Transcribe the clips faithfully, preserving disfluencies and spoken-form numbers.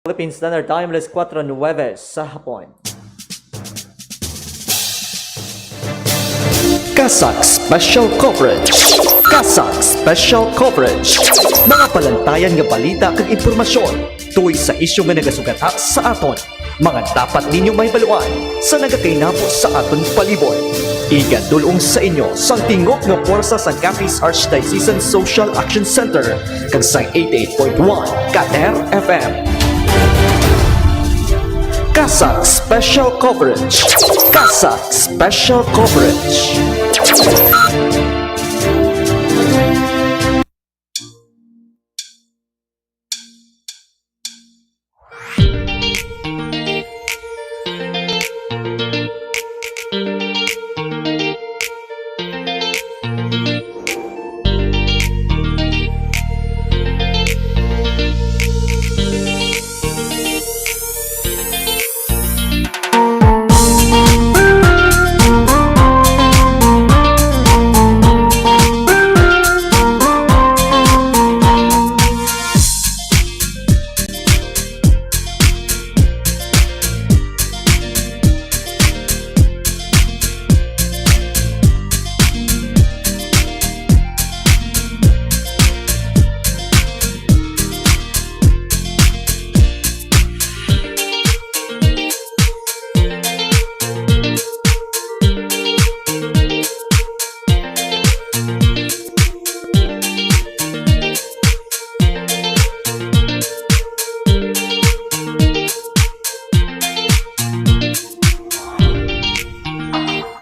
Philippine Standard Time, alas kuwatro nuwebe sa hapon. CASAC Special Coverage. CASAC Special Coverage. Mga palantayan nga balita kag impormasyon tungod sa isyu nga nagasugata sa aton. Mga dapat ninyo mahibaluan sa nagakainabo sa aton palibot. Igadul-ong sa inyo sang tingog nga pwersa sa Capiz Archdiocesan Social Action Center kag sa eighty-eight point one Kader F M. CASAC Special Coverage. CASAC Special Coverage.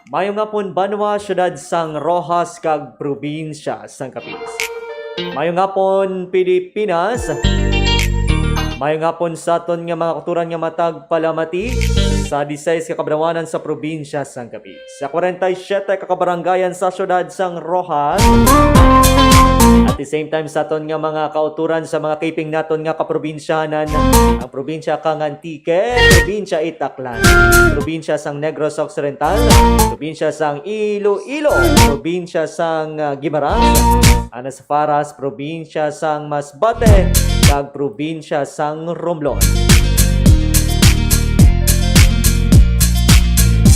Mayong hapon, banwa, siyudad sang Roxas, kag probinsya sang Capiz. Mayong hapon, Pilipinas. Mayong hapon sa aton nga mga kauturan nga matag palamati sa disais ka kabanwanan sa probinsya sang Capiz, sa kwarenta y siyete ka kabarangayan sa siyudad sang Roxas. At the same time, sa aton nga mga kauturan sa mga keeping naton nga kaprobinsyanan, ang probinsya kang Antique, probinsya Itaklan, probinsya sang Negros Occidental, probinsya sang Iloilo, probinsya sang, ah, Guimaras, Anas Faras, probinsya sang Masbate, kag probinsya sang Romblon.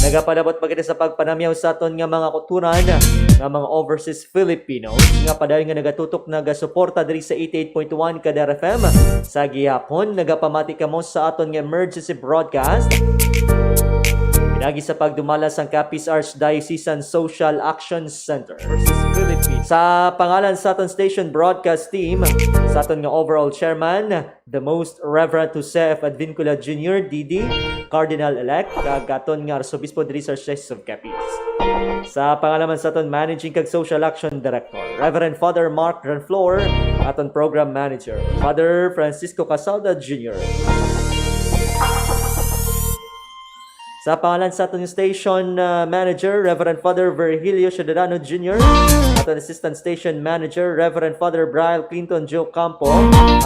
Nagapalabot pa kita sa pagpanamyaw sa aton nga mga kauturan nga mga overseas Filipinos nga padayon nga nagatutok, nagasuporta diri sa eighty-eight point one Kader F M. Sa gihapon, nagapamati kamo sa aton nga emergency broadcast. Pinagi sa pagdumala sang Capiz Archdiocesan Social Action Center. Sa pangalan sa aton station broadcast team, sa aton nga overall chairman, the Most Reverend Jose F. Advincula Junior, D D, Cardinal-elect, kag aton nga Arsobispo diri sa Archdiocese of Capiz. Sa pangalan man sa aton Managing kag Social Action Director, Reverend Father Mark Granflor, aton Program Manager, Father Francisco Casalda Junior Sa pangalan sa aton station, uh, manager, Reverend Father Virgilio Ciudadano Junior, aton assistant station manager, Reverend Father Brian Clinton Joe Campo,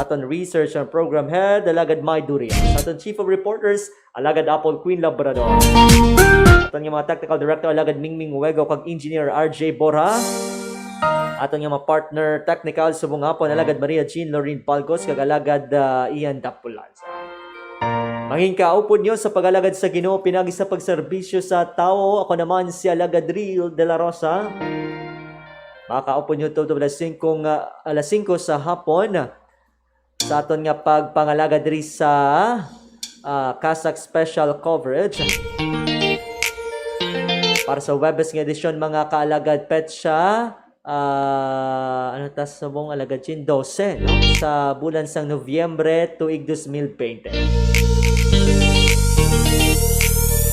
aton research and program head, Alagad May Durias, aton chief of reporters, Alagad Apple Queen Labrador, aton nga mga technical director, Alagad Mingming Wego, kag engineer R J Borja, aton nga mga partner technical subong hapon, Alagad Maria Jean Lorraine Palcos, kag Alagad, uh, Ian Dapulan. Mangin kaupod nyo sa pag-alagad sa Ginoo, pinagi sa pagserbisyo sa tawo. Ako naman si Alagad Real de la Rosa. Makaupod nyo tubtob alas singko nga, alas singko sa hapon sa aton nga pagpangalaga diri sa, ah, CASAC Special Coverage. Para sa Huwebes nga edisyon, mga kaalagad, petsa ah, ano ta subong, Alagad Chin? Dose, no? Sa bulan sang Nobyembre, tuig dos mil bente.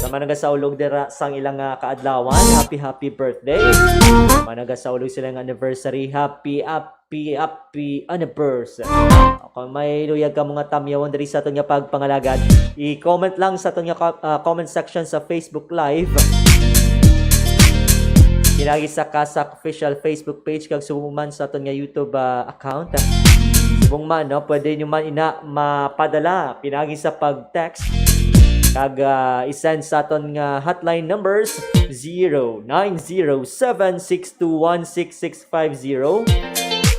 Sa mga nagasaulog dira sang ilang, ah, kaadlawan, happy, happy birthday. Mga nagasaulog sila nga anniversary, happy, happy, happy anniversary. Kung may luyag ka mga tamyawon diri sa aton nga pagpangalagad, i-comment lang sa aton nga co-, ah, comment section sa Facebook Live. Pinagi sa CASAC official Facebook page kag subong man sa aton nga YouTube, ah, account. Subong man, no, pwede nyo man ina mapadala pinagi sa pag-text kag, ah, i-send sa aton nga hotline numbers, zero nine zero seven six two one six six five zero.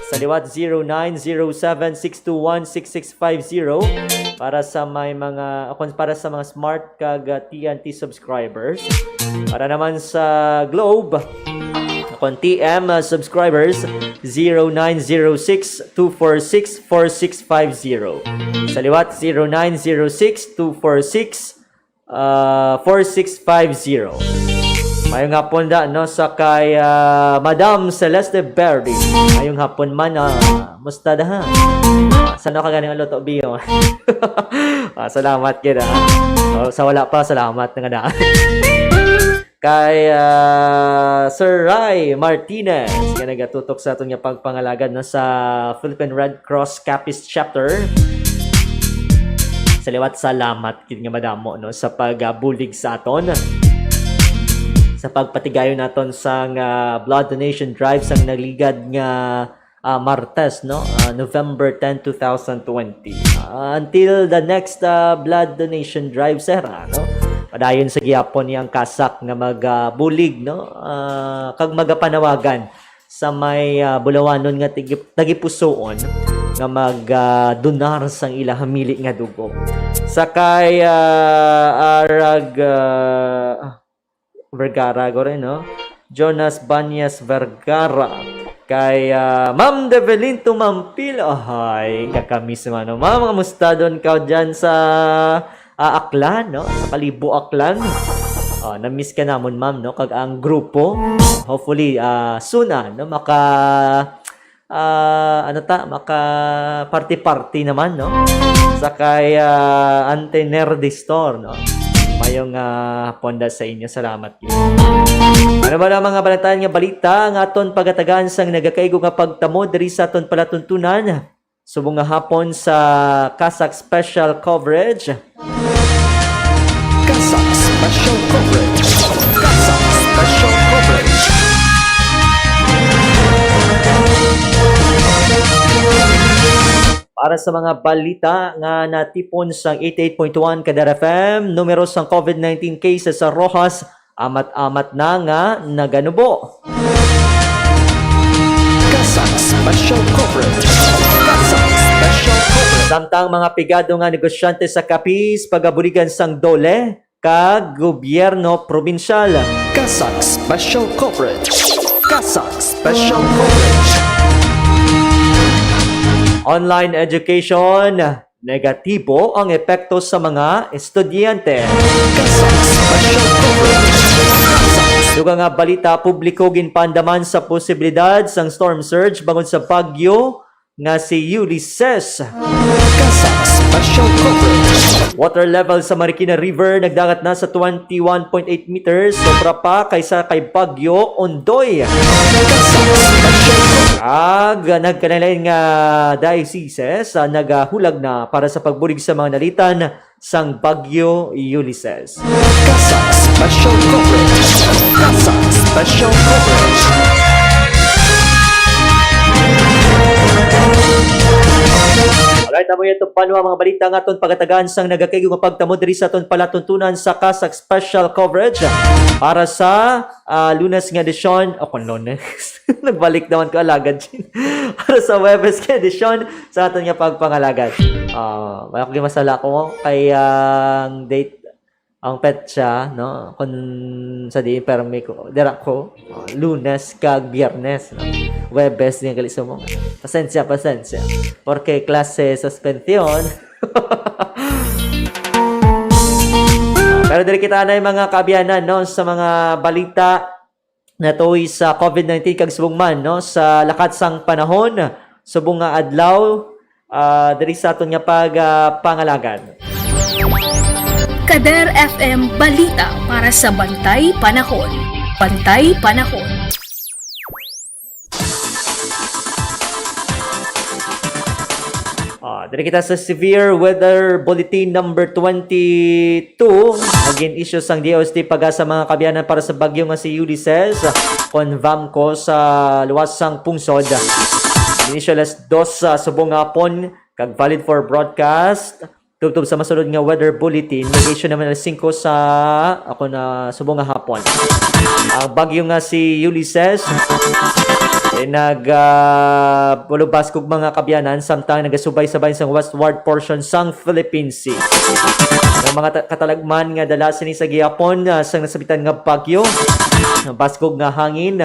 Sa liwat, zero nine zero seven six two one six six five zero. Para sa may mga, akon, para sa mga Smart kag, ah, T N T subscribers. Para naman sa Globe, akon, T M, ah, subscribers, zero nine zero six, two four six, four six five zero. Sa liwat, zero nine zero six, two four six, ah, four six five zero. Mayong hapon da, no, sa kay, ah, Madam Celeste Berry. Mayong hapon man, ah, musta da, ha? Ah, sano ka ganing luto, Bio? Ah, salamat gid, ah. Oh, sa wala pa, salamat na nga na. Kay, ah, Sir Ray Martinez, nga nagatutok sa aton nga pagpangalagad, no, sa Philippine Red Cross Capiz Chapter. Sa liwat, salamat gid nga madamo, no, sa pagabulig sa aton, sa pagpatigayon naton sang, ah, blood donation drive sang nagligad nga, ah, Martes, no, ah, November ten, two thousand twenty. Ah, until the next, ah, blood donation drive, sir, ah, no? Padayon sa gihapon ni ang CASAC nga magabulig, no? Ah, kag magapanawagan sa may, ah, bulawanon nga tigi-, tagipusoon nga mag, ah, donar sang ila hamili nga dugo. Sa kay, ah, Arag, ah, Vergara, go rin, no? Jonas Banyas Vergara. Kay, ah, Ma'am Develin Tumampil. Ahay, kakamiss man, no? Ma'am, kamusta doon ka dyan sa, ah, Aklan, no? Sa Kalibo, Aklan. Oh, na-miss ka namon, ma'am, no? Kag ang grupo. Hopefully, ah, soon, ah, no? Maka, ah, ano ta, maka party-party naman, no? Sa kay, ah, Ante Nerdy Store, no? Mayong, ah, hapon da sa inyo. Salamat. Ano ba ang mga balatayan nga balita nga aton pagatagan sang nagakaigo nga pagtamo diri sa aton palatuntunan? Subong nga hapon sa CASAC Special Coverage. CASAC Special Coverage. CASAC Special Coverage. Para sa mga balita nga natipon sang eighty-eight point one Kadar F M, numero sang COVID nineteen cases sa Roxas, amat-amat na nga naganubo. CASAC Special Coverage. CASAC Special Coverage. Samtang mga pigado nga negosyante sa Capiz, pagabuligan sang DOLE kag gobyerno probinsyal. CASAC Special Coverage. CASAC Special Coverage. Online education, negatibo ang epekto sa mga estudyante. CASAC Special Coverage. Dugang nga balita, publiko ginpaandaman sa posibilidad sang storm surge bangod sa bagyo nga si Ulysses. CASAC Special Coverage. Water level sa Marikina River nagdangat na sa twenty-one point eight meters, sobra pa kaysa kay Bagyo Ondoy. CASAC Special Coverage. Ag nagkalain-lain nga dioceses, ah, nagahulag na para sa pagbulig sa mga nalitan sang Bagyo Ulysses. CASAC Special Coverage. CASAC Special Coverage. Alright, amo ito pa, no, ang mga balita nga aton pagatagan sang nagakaigo nga pagtamo diri sa aton palatuntunan sa CASAC Special Coverage para sa, ah, Lunes nga edisyon. O, kung Lunes. Nagbalik naman ko, alagad, Jean. Para sa Huwebes nga edisyon sa aton nga pagpangalagad. Ah, wala ko gimasala ko kay ang date, ang petsa, no? Kung sa di permi ko, dira ko, ah, Lunes kag Biyernes, no? Huwebes nga gali sumong. Pasensya, pasensya. Porque klase suspension. Pero diri kita na yung mga kaabyanan, no? Sa mga balita natuy sa COVID nineteen kag subong man, no, sa lakat sang panahon, subong nga adlaw, ah, diri sa aton nga pag, ah, pangalagad. Kader F M Balita para sa Bantay Panahon. Bantay Panahon. Ah, diri kita sa Severe Weather Bulletin number twenty-two. Naging issue sang D O S T pag-asa mga kaabyanan para sa bagyo nga si Ulysses, kon VAMCO sa luwas sang pungsod. Inisyu alas dos sa subong nga hapon, kag valid for broadcast. Tubtob sa masunod nga weather bulletin, mag-issue naman alas singko sa ako na subong nga hapon. Ang bagyo nga si Ulysses, Kay nag, ah, pulubaskog, mga kaabyanan, samtang nagasubay-sabay sang westward portion sang Philippine Sea. Ang mga ta-, katalagman nga dala sini sa gihapon, ah, sang nasabitan nga bagyo, baskog nga hangin,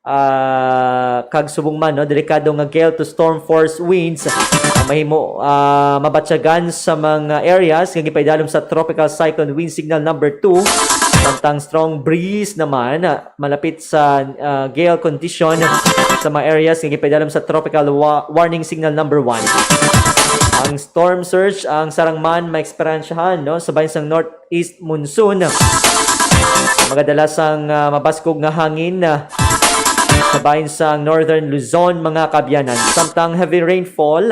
ah, kag subong man, no, delikado nga gale to storm force winds ang mahimo, ah, mabatyagan sa mga areas nga gipaidalom sa Tropical Cyclone Wind Signal number two, samtang strong breeze naman, ah, malapit sa, ah, gale condition sa mga areas nga gipaidalom sa Tropical Wa-, Warning Signal number one. Ang storm surge ang sarang man maeksperiensyahan, no, sa bahin sang northeast monsoon. Magadala sang, ah, mabaskog nga hangin, ah, sa bahin sang northern Luzon, mga kaabyanan. Samtang heavy rainfall,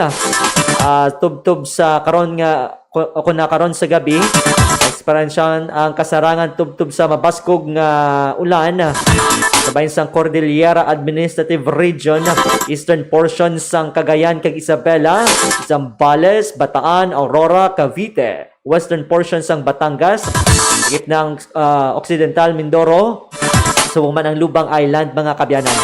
ah, tubtob sa karon nga ku-, o kun na karon sa gabi, eksperyensyahan ang kasarangan tubtob sa mabaskog nga ulan sa bahin sang Cordillera Administrative Region, eastern portion sang Cagayan kag Isabela, Zambales, Bataan, Aurora, Cavite, western portion sang Batangas, gitnang, ah, occidental Mindoro, subong man ang Lubang Island, mga kaabyanan.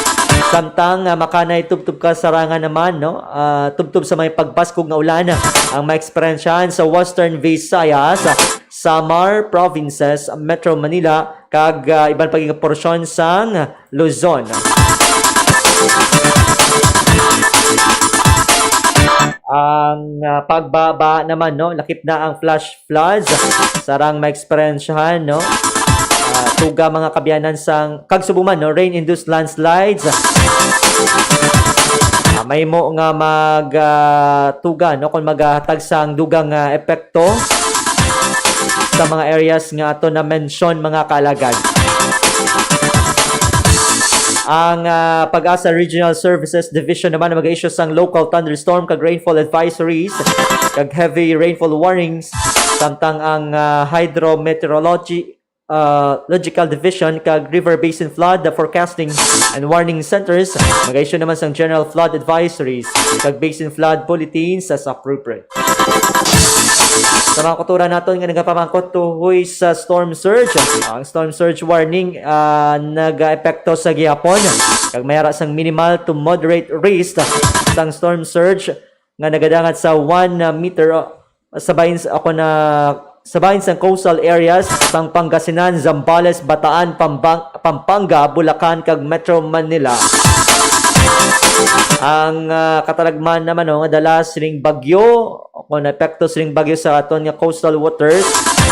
Samtang, ah, makanay tubtob kasarangan naman, no? Ah, tubtob sa may pagbaskog nga ulan, ang maeksperiensyahan sa Western Visayas, Samar Provinces, Metro Manila, kag, ah, iban pa nga porsyon sang Luzon. Ang, ah, pagbaba naman, no, lakip na ang flash floods. Sarang maeksperiensyahan, no, ah, tuga, mga kaabyanan, sang kag subong man, no, rain-induced landslides. Ah, mahimo nga mag, ah, tuga, no, kung magahatag sang dugang, ah, epekto sa mga areas nga ato na mention, mga kaalagad. Ang, ah, PAGASA Regional Services Division naman ang mag-issue sang local thunderstorm kag rainfall advisories kag heavy rainfall warnings, samtang ang, ah, hydrometeorology, ah, logical division kag river basin flood forecasting and warning centers mag-issue naman sang general flood advisories kag basin flood bulletins as appropriate. Sa mga kultura naton nga nagapamangkot tuhoy sa storm surge, ang storm surge warning, ah, nag-epekto sa gihapon, kag may ara sang minimal to moderate risk sang storm surge nga nagadangat sa one meter, ah, sa bahin sa, ako na, sa bahin sang coastal areas sang Pangasinan, Zambales, Bataan, Pambang-, Pampanga, Bulacan, kag Metro Manila. Ang, ah, katalagman naman, no, nga dala sining bagyo o kon epekto sining bagyo sa aton nga coastal waters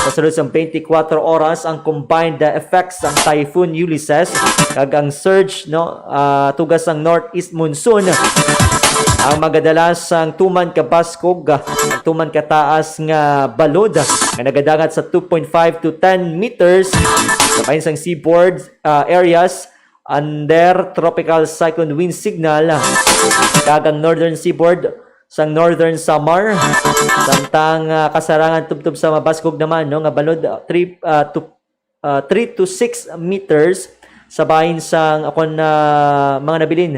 sa sulod sang twenty-four oras, ang combined, ah, effects sang Typhoon Ulysses kag ang surge, no, ah, tugas sang northeast monsoon ang magadala sang tuman ka baskog, ah, tuman ka taas nga balod nga nagadangat sa two point five to ten meters sa bahin sang seaboard, ah, areas under Tropical Cyclone Wind Signal, kag ang northern seaboard sang Northern Samar, samtang, ah, kasarangan tubtob sa mabaskog naman, no, nga balod, ah, three, ah, to, ah, three to six meters sa bahin sang akon, ah, mga nabilin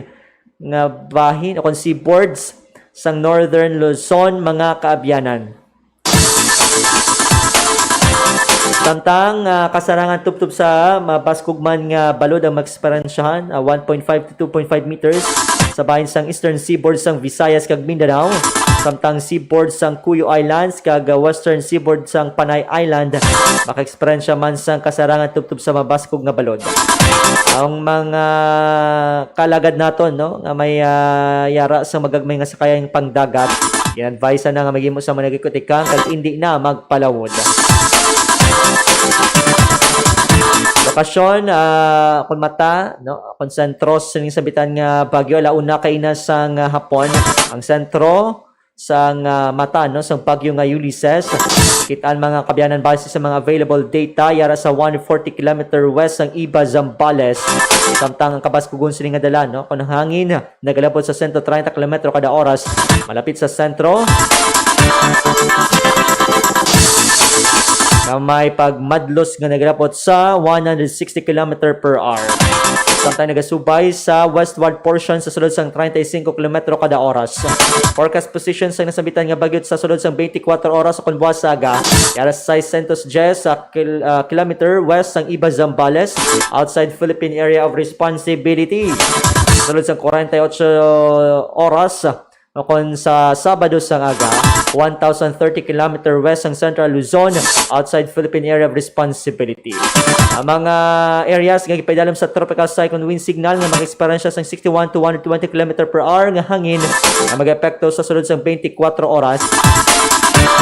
nga bahin akon seaboards sang Northern Luzon, mga kaabyanan. Samtang, ah, kasarangan tubtob sa mabaskog man nga balod ang maeksperiensyahan, ah, one point five to two point five meters sa bahin sang eastern seaboard sang Visayas kag Mindanao, samtang seaboard sang Cuyo Islands kag, ah, western seaboard sang Panay Island, makaeksperyensya man sang kasarangan tubtob sa mabaskog nga balod. Ang mga kalagad naton, no, nga may, ah, yara sa magagmay nga sakayan pangdagat, in-advise na nga maghimo sa mga nagikutikang kag indi na magpalawod. Lokasyon, ah, kon mata, no, kon sentro sining sambitan nga bagyo, ala una kaina sang, ah, hapon, ang sentro sang, ah, mata, no, sang bagyo nga Ulysses. Kit-an, mga kaabyanan, base sa mga available data, yara sa one forty kilometer west sang Iba, Zambales. Samtang ang kabaskugon sini nga dala, no, kon ang hangin nagalabot sa sento treinta kilometro kada oras, malapit sa sentro, nga may pagmadlos nga nagalabot sa one hundred sixty kilometer per hour. Samtang nagasubay sa westward portion sa sulod sang treinta y cinco kilometro kada oras. Forecast position sang nasambitan nga bagyo sa sulod sang twenty-four oras o kon buwas sa aga, yara sa seiscientos diyes sa kil-, ah, kilometer west sang Iba, Zambales, outside Philippine Area of Responsibility. Sulod sang forty-eight oras, o kon sa Sabado sang aga, one thousand thirty kilometer west ang Central Luzon, outside Philippine Area of Responsibility. Ang mga areas nga gipaidalom sa tropical cyclone wind signal nga mag-eksperyensya sang sixty-one to one hundred twenty kilometer per hour nga hangin nga mag-epekto sa sulod sang twenty-four oras.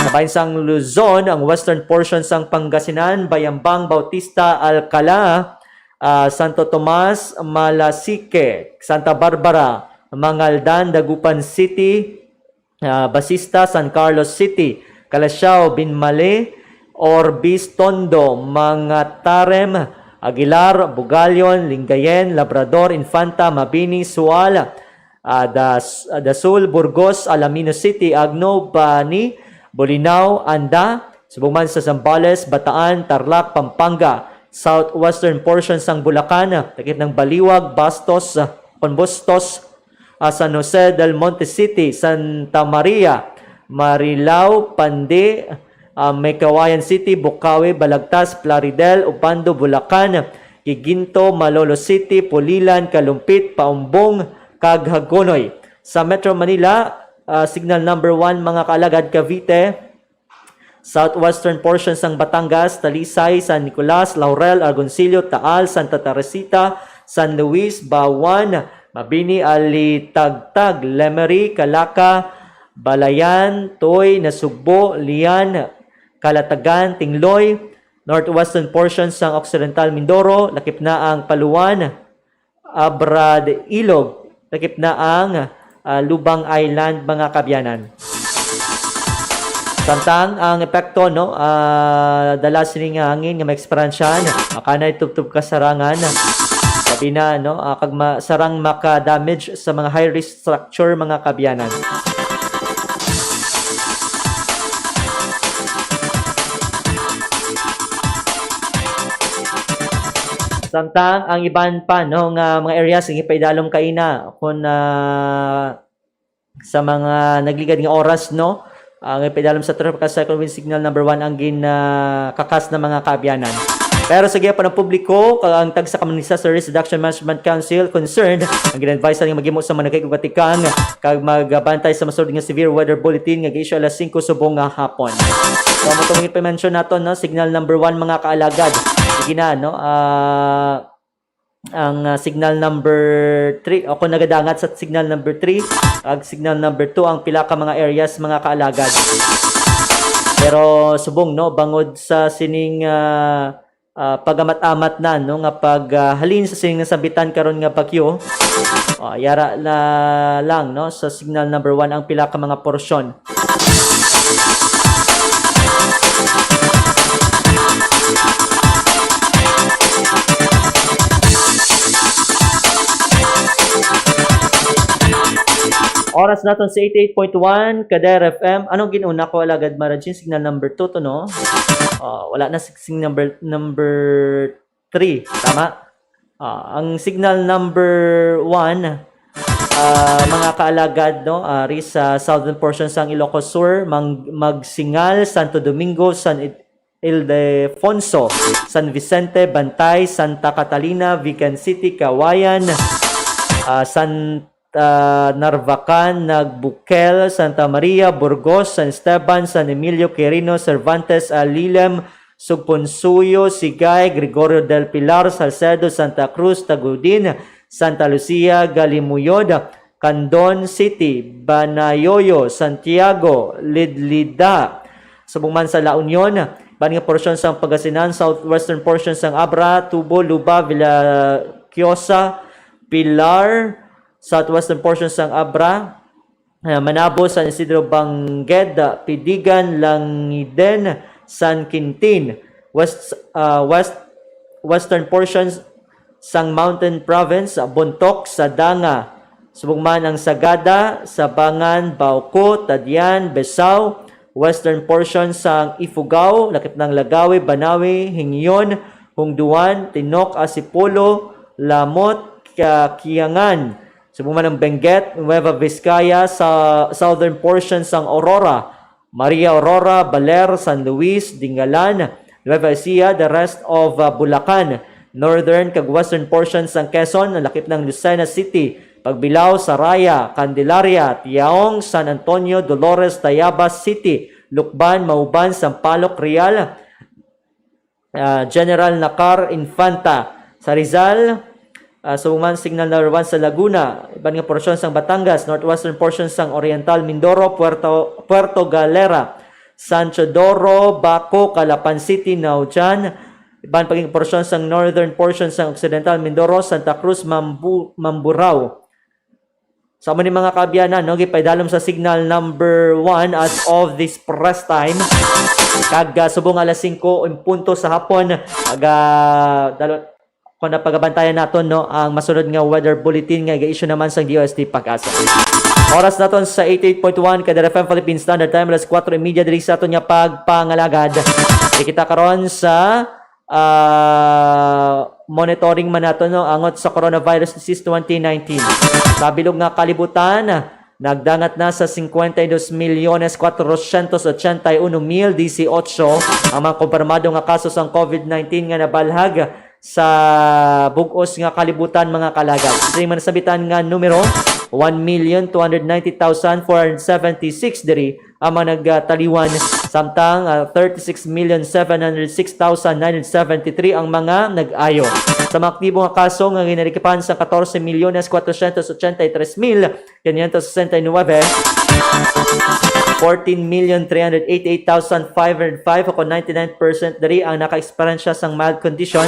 Kabahin sang Luzon, ang western portion sang Pangasinan, Bayambang, Bautista, Alcala, ah, Santo Tomas, Malasique, Santa Barbara, Mangaldan, Dagupan City, ah, Basista, San Carlos City, Calasiao, Binmale, Orbis, Tondo, Mangatarem, Aguilar, Bugallon, Lingayen, Labrador, Infanta, Mabini, Sual, ah, Das-, ah, Dasul, Burgos, Alaminos City, Agno, Bani, Bolinao, Anda, subong man sa Zambales, Bataan, Tarlac, Pampanga, southwestern portion sang Bulacan, takip ng Baliwag, Bastos, ah, Conbustos, ah, San Jose del Monte City, Santa Maria, Marilao, Pandi, ah, Meycauayan City, Bocaue, Balagtas, Plaridel, Obando, Bulacan, Guiguinto, Malolos City, Pulilan, Calumpit, Paumbong, kag Hagonoy. Sa Metro Manila, ah, signal number one, mga kaalagad, Cavite, southwestern portion sang Batangas, Talisay, San Nicolas, Laurel, Argoncillo, Taal, Santa Teresita, San Luis, Bawan, Mabini, Alitagtag, Lemery, Calaca, Balayan, Tuy, Nasugbo, Lian, Calatagan, Tingloy, northwestern portion sang Occidental Mindoro, lakip na ang Paluan, Abra de Ilog, lakip na ang, ah, Lubang Island, mga kaabyanan. Samtang ang epekto, no, ah, dala sini nga hangin nga maeksperiensyahan, makanay tubtob kasarangan, sabi na, no, ah, kag ma-, sarang maka-damage sa mga high-risk structure, mga kaabyanan. Samtang ang iban pa, no, nga mga areas nga ipaidalom kaina, kung, ah, sa mga nagligad nga oras, no, ah, nga ipaidalom sa Tropical Cyclone Wind Signal number one ang gin, ah, kakas na, mga kaabyanan. Pero sa gihapon ang publiko, kag ang tagsa ka Disaster Risk Reduction Management Council concerned, ang gin-advise nga maghimo sa mga nagkaigog tikang kag magbantay sa masulod nga severe weather bulletin nga gi-issue alas singko subong nga hapon. So, amo to ang ipa-mention naton, no? Signal number one, mga kaalagad. Sige na, no? Ah, ang, ah, signal number three, o kung nagadangat sa signal number three, ag signal number two ang pila ka mga areas, mga kaalagad. Pero subong, no, bangod sa sining, ah, ah, pag-amat-amat na, no, nga pag, ah, halin sa sining nasambitan karon nga bagyo, ah, yara na lang, no, sa signal number one ang pila ka mga porsyon. Oras naton sa eighty-eight point one Kader F M. Anong ginuna ko, alagad, Marajin? Signal number two to, no? Ah, wala na, signal number, number three. Tama? Ah, ang signal number one, ah, mga kaalagad, no, ari sa southern portion sang Ilocos Sur, mang-, magsingal Santo Domingo, San It-, Ildefonso, San Vicente, Bantay, Santa Catalina, Vigan City, Cauayan, ah, San ah, Narvacan, Nagbukel, Santa Maria, Burgos, San Esteban, San Emilio, Quirino, Cervantes, Alilem, Sugponsuyo, Sigay, Gregorio del Pilar, Salcedo, Santa Cruz, Tagudin, Santa Lucia, Galimuyod, Candon City, Banayoyo, Santiago, Lidlida. Subong man sa La Union, iban nga porsyon sang Pangasinan, southwestern portion sang Abra, Tubo, Luba, Villaquiosa, Pilar, southwestern portion sang Abra, ah, Manabo, San Isidro, Bangued, Piligan, Langiden, San Quintin, west, ah, west, western portions sang Mountain Province, Bontoc, Sadanga, subong man ang Sagada, Sabangan, Bauco, Tadian, Besao, western portion sang Ifugao, lakip ng Lagawi, Banawi, Hingyon, Hungduan, Tinok, Asipolo, Lamot, Ka-, Kiangan, subong man ang Benguet, Nueva Vizcaya, sa southern portion sang Aurora, Maria Aurora, Baler, San Luis, Dingalan, Nueva Ecija, the rest of, uh, Bulacan, northern kag western portion sang Quezon, lakip ng Lucena City, Pagbilao, Saraya, Candelaria, Tiaong, San Antonio, Dolores, Tayabas City, Lukban, Mauban, Sampaloc, Real, ah, General Nakar, Infanta. Sa Rizal, ah, subong man signal number one sa Laguna, iban nga porsyon sang Batangas, northwestern portion sang Oriental Mindoro, Puerto, Puerto Galera, San Teodoro, Baco, Calapan City, Naujan, iban pa gid porsyon sang northern portion sang Occidental Mindoro, Santa Cruz, Mambu-, Mamburao. Sa amo ni mga kaabyanan, no, gipaidalom sa signal number one as of this press time. Kag, ah, subong alas singko en punto sa hapon, aga, dalo, kung napagabantayan naton, no, ang masunod nga weather bulletin nga ga-issue naman sang D O S T PAGASA. Oras naton sa eighty-eight point one Kadar F M Philippine Standard Time, alas kuwatro y media diri sa aton nga pagpangalagad. Di kita karon sa, ah, monitoring man nato, no, angot sa coronavirus disease twenty nineteen. Sa bilog nga kalibutan, nagdangat na sa cincuenta y dos millones cuatrocientos ochenta y uno mil dieciocho ang mga kumpirmado nga kaso sang COVID nineteen nga nabalhag sa bug-os nga kalibutan, mga kalagad. Sa man nasabitan nga numero, one million two hundred ninety thousand four hundred seventy-six diri ang mga nagtaliwan, samtang, ah, thirty-six million seven hundred six thousand nine hundred seventy-three ang mga nag-ayo. Sa mga aktibo nga kaso nga ginalikipan sa catorce milyones cuatrocientos ochenta y tres mil quinientos sesenta y nueve, fourteen million three hundred eighty-eight thousand five hundred five, o kon ninety-nine percent diri ang naka-eksperyensya sang mild condition,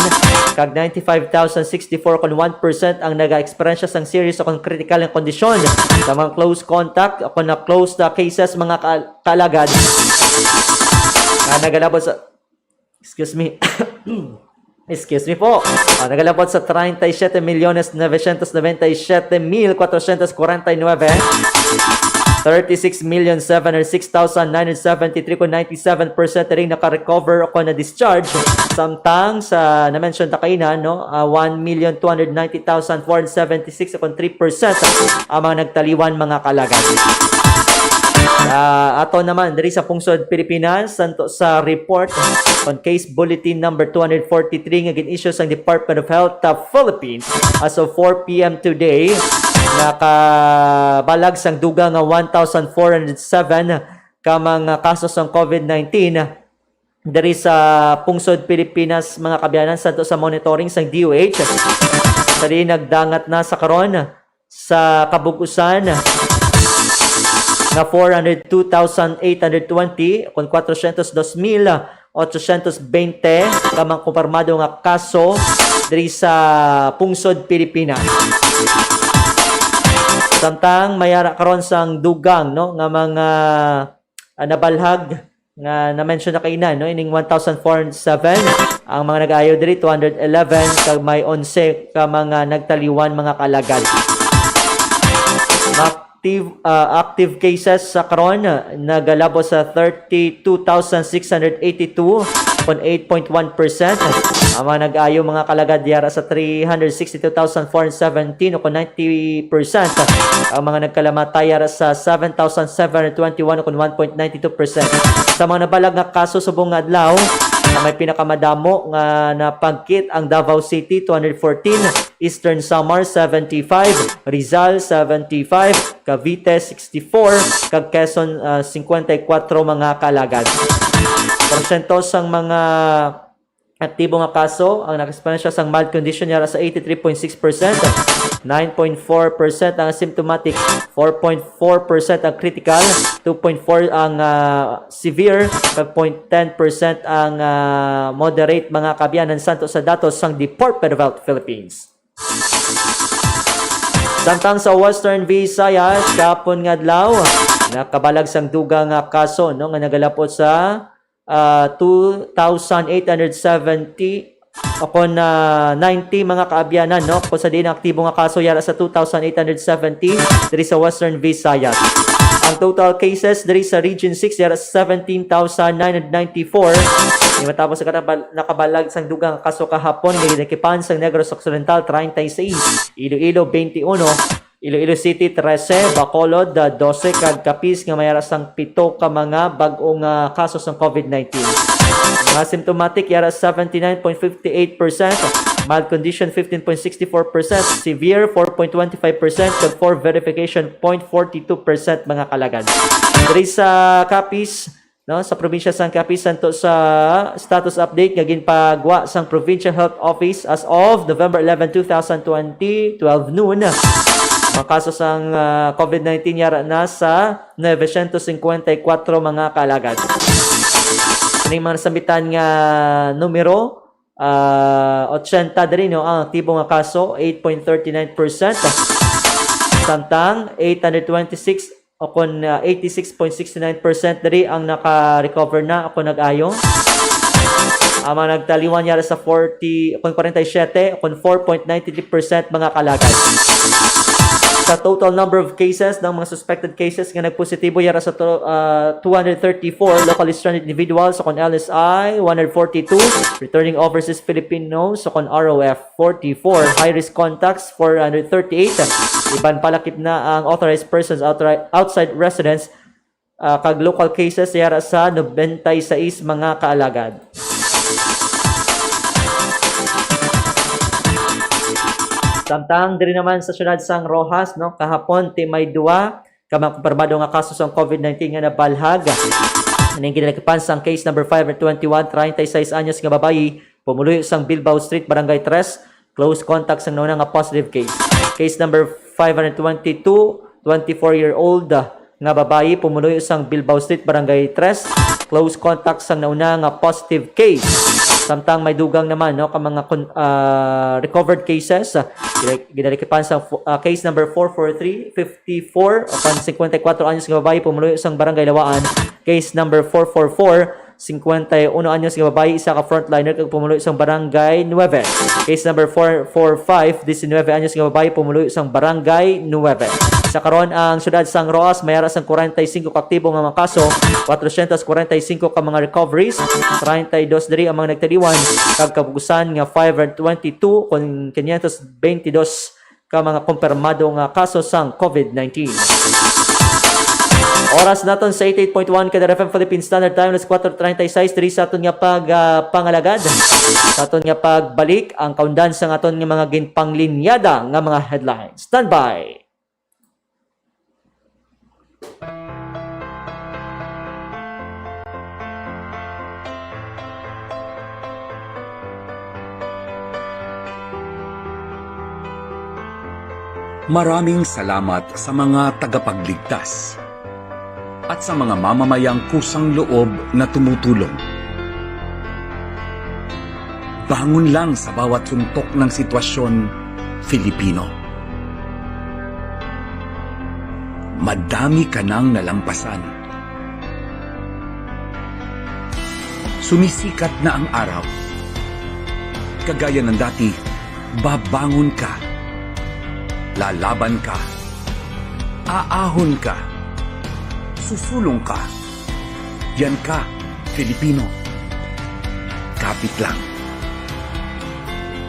kag ninety-five thousand sixty-four, o kon one percent, ang naga-eksperyensya sang serious o kon critical nga kondisyon. Sa mga close contact o kon na close na cases, mga ka-, kaalagad, nga nagalabot sa, excuse me, excuse me po. Ah, nagalabot sa treinta y siete millones novecientos noventa y siete mil cuatrocientos cuarenta y nueve. Thirty-six million seven hundred six thousand nine hundred seventy-three, kon ninety-seven percent rin naka-recover o kon na-discharge. Samtang sa na-mention ta kaina, no, ah, one million two hundred ninety thousand four hundred seventy-six, o kon three percent ang mga nagtaliwan, mga kaalagad. Ah, ato naman diri sa pungsod Pilipinas, santo sa report on case bulletin number two hundred forty-three nga gin-issue sang Department of Health sa Philippines as of four p m today, nakabalag sang dugang nga one thousand four hundred seven ka mga kaso sang COVID nineteen diri sa pungsod Pilipinas, mga kaabyanan, santo sa monitoring sang D O H. Sa diin nagdangat na sa karon sa kabug-usan nga four hundred two thousand eight hundred twenty, kon cuatrocientos dos mil ochocientos veinte ka mga kumpirmado nga kaso diri sa pungsod Pilipinas. Samtang may ara karon sang dugang, no, nga mga, ah, nabalhag nga na-mention na kaina, no, ining one thousand four hundred seven ang mga nag-ayo diri, two hundred eleven, kag may onse ka mga nagtaliwan, mga kaalagad. Active, ah, active cases sa karon, ah, nagalabot sa thirty-two thousand six hundred eighty-two, kon eight point one percent. Ang mga nag-ayo, mga kaalagad, yara sa three hundred sixty-two thousand four hundred seventeen, o kon ninety percent. Ang mga nagkalamatay, yara sa seven thousand seven hundred twenty-one, o kon one point nine two percent. Sa mga nabalag nga kaso subong nga adlaw, na may pinakamadamo nga napagkit ang Davao City, two hundred fourteen, Eastern Samar, seventy-five, Rizal, seventy-five, Cavite, sixty-four, kag Quezon, ah, cincuenta y cuatro, mga kaalagad. Porsyento sang mga aktibo nga kaso ang naka-eksperyensya sang mild condition yara sa eighty-three point six percent, nine point four percent ang asymptomatic, four point four percent ang critical, two point four ang, ah, severe, kag point ten percent ang, ah, moderate, mga kaabyanan, santo sa datos sang Department of Health Philippines. Samtang sa Western Visayas, kahapon nga adlaw, nakabalag sang dugang nga kaso, no, nga nagalapot sa, ah, two thousand eight hundred seventy, o kon, ah, ninety, mga kaabyanan, no? Kung sa diin ang aktibo nga kaso, yara sa two thousand eight hundred seventy diri sa Western Visayas. Ang total cases diri sa Region six, yara sa seventeen thousand nine hundred ninety-four. Ni matapos sa nakabal-, nakabalag sang dugang nga kaso kahapon, nga ginakipan sang Negros Occidental, treinta y seis, Iloilo, twenty-one, Iloilo City, trese, Bacolod, ah, dose, kag Capiz nga may ara sang pito ka mga bag-ong, ah, kaso sang COVID nineteen. Mga symptomatic, yara seventy-nine point fifty-eight percent, Mild condition, fifteen point sixty four percent. Severe, four point twenty five percent. Kag for verification, point forty two percent, mga kaalagad. Diri sa Capiz, no, sa probinsya sang Capiz, santo sa status update nga ginpagwa sang Provincial Health Office as of November eleven, two thousand twenty, twelve noon, ang kaso sang, ah, COVID nineteen yara na sa novecientos cincuenta y cuatro, mga kaalagad. Kining mga nasambitan nga numero, ah, ochenta diri, no, ang aktibo nga kaso, eight point thirty nine percent. Samtang eight hundred twenty-six o kon, ah, eighty-six point six nine percent diri ang naka-recover na o kon nag-ayo. Ang mga nagtaliwan yara sa forty, o kon forty-seven, o kon four point nine three percent, mga kaalagad. Sa total number of cases, ng mga suspected cases nga nagpositibo yara sa to-, ah, two hundred thirty-four locally stranded individuals, o kon L S I, one hundred forty-two returning overseas Filipinos, o kon R O F, forty-four, high-risk contacts, four hundred thirty-eight, iban palakip na ang authorized persons outright, outside residence, ah, kag local cases yara sa nobenta y seis, mga kaalagad. Samtang diri naman sa siyudad sang Roxas, no, kahapon, ti may duwa ka mga kumpirmado nga kaso sang COVID nineteen nga nabalhag. Ining ginalakipan sang case number five hundred twenty-one, treinta y seis anyos nga babayi, pumuluyo sang Bilbao Street, Barangay Tres, close contact sang nauna nga positive case. Case number five hundred twenty-two, twenty-four-year-old, ah, nga babayi, pumuluyo sang Bilbao Street, Barangay Tres, close contact sang nauna nga positive case. Samtang may dugang naman, no, ka mga kon-, ah, recovered cases, ah, gina-, ginalakipan sa fo-, ah, case number four four three, fifty-four, o kon cincuenta y cuatro anyos nga babayi, pumuluyo sang Barangay Lawaan. Case number four four four, cincuenta y uno anyos nga babayi, isa ka frontliner kag pumuluyo sang Barangay Nueve. Case number four four five, diecinueve anyos nga babayi, pumuluyo sang Barangay Nueve. Sa karon, ang siyudad sang Roxas may ara sang kwarenta y singko ka aktibo nga mga kaso, kwatrocientos kwarenta y singko ka mga recoveries, treinta y dos diri ang mga nagtaliwan, kag kabugusan nga five hundred twenty-two kon quinientos veintidós ka mga kumpirmado nga kaso sang COVID nineteen. Oras naton sa eighty-eight point one Kadar F M Philippine Standard Time, alas kuwatro treinta y seis, diri sa aton nga pag, ah, pangalagad. Sa aton nga pagbalik, ang kaundan sang aton nga mga ginpanglinyada nga mga headlines. Standby! Maraming salamat sa mga tagapagligtas at sa mga mamamayang kusang loob na tumutulong. Bangon lang sa bawat suntok ng sitwasyon, Filipino. Madami ka nang nalampasan. Sumisikat na ang araw. Kagaya ng dati, babangon ka. Lalaban ka. Aahon ka. Susulong ka. Yan ka, Filipino. Kapit lang.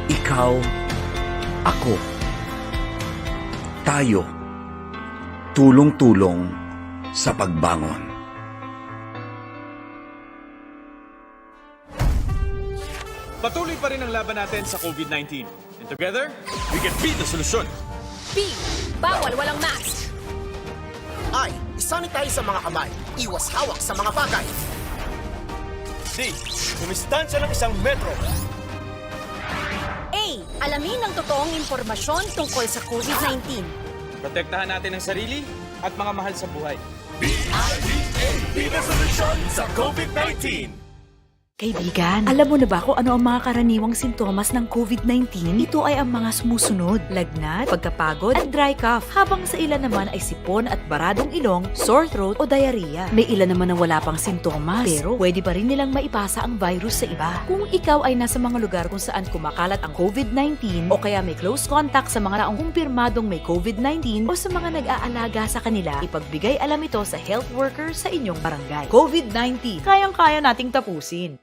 Ikaw, ako, tayo, tulong-tulong sa pagbangon. Patuloy pa rin ang laban natin sa COVID nineteen. And together, we can be the solution. B, bawal walang mask. I, isanitize ang mga kamay. Iwas hawak sa mga bagay. D, dumistansya ng isang metro. A, alamin ang totoong impormasyon tungkol sa COVID nineteen. Protektahan natin ang sarili at mga mahal sa buhay. B I D A, be the solution sa COVID nineteen. Kaibigan, alam mo na ba kung ano ang mga karaniwang sintomas ng COVID nineteen? Ito ay ang mga sumusunod: lagnat, pagkapagod, at dry cough. Habang sa ilan naman ay sipon at baradong ilong, sore throat, o diarrhea. May ilan naman na wala pang sintomas, pero pwede pa rin nilang maipasa ang virus sa iba. Kung ikaw ay nasa mga lugar kung saan kumakalat ang COVID nineteen o kaya may close contact sa mga taong kumpirmadong may COVID nineteen o sa mga nag-aalaga sa kanila, ipagbigay alam ito sa health worker sa inyong barangay. COVID nineteen, kayang-kaya nating tapusin.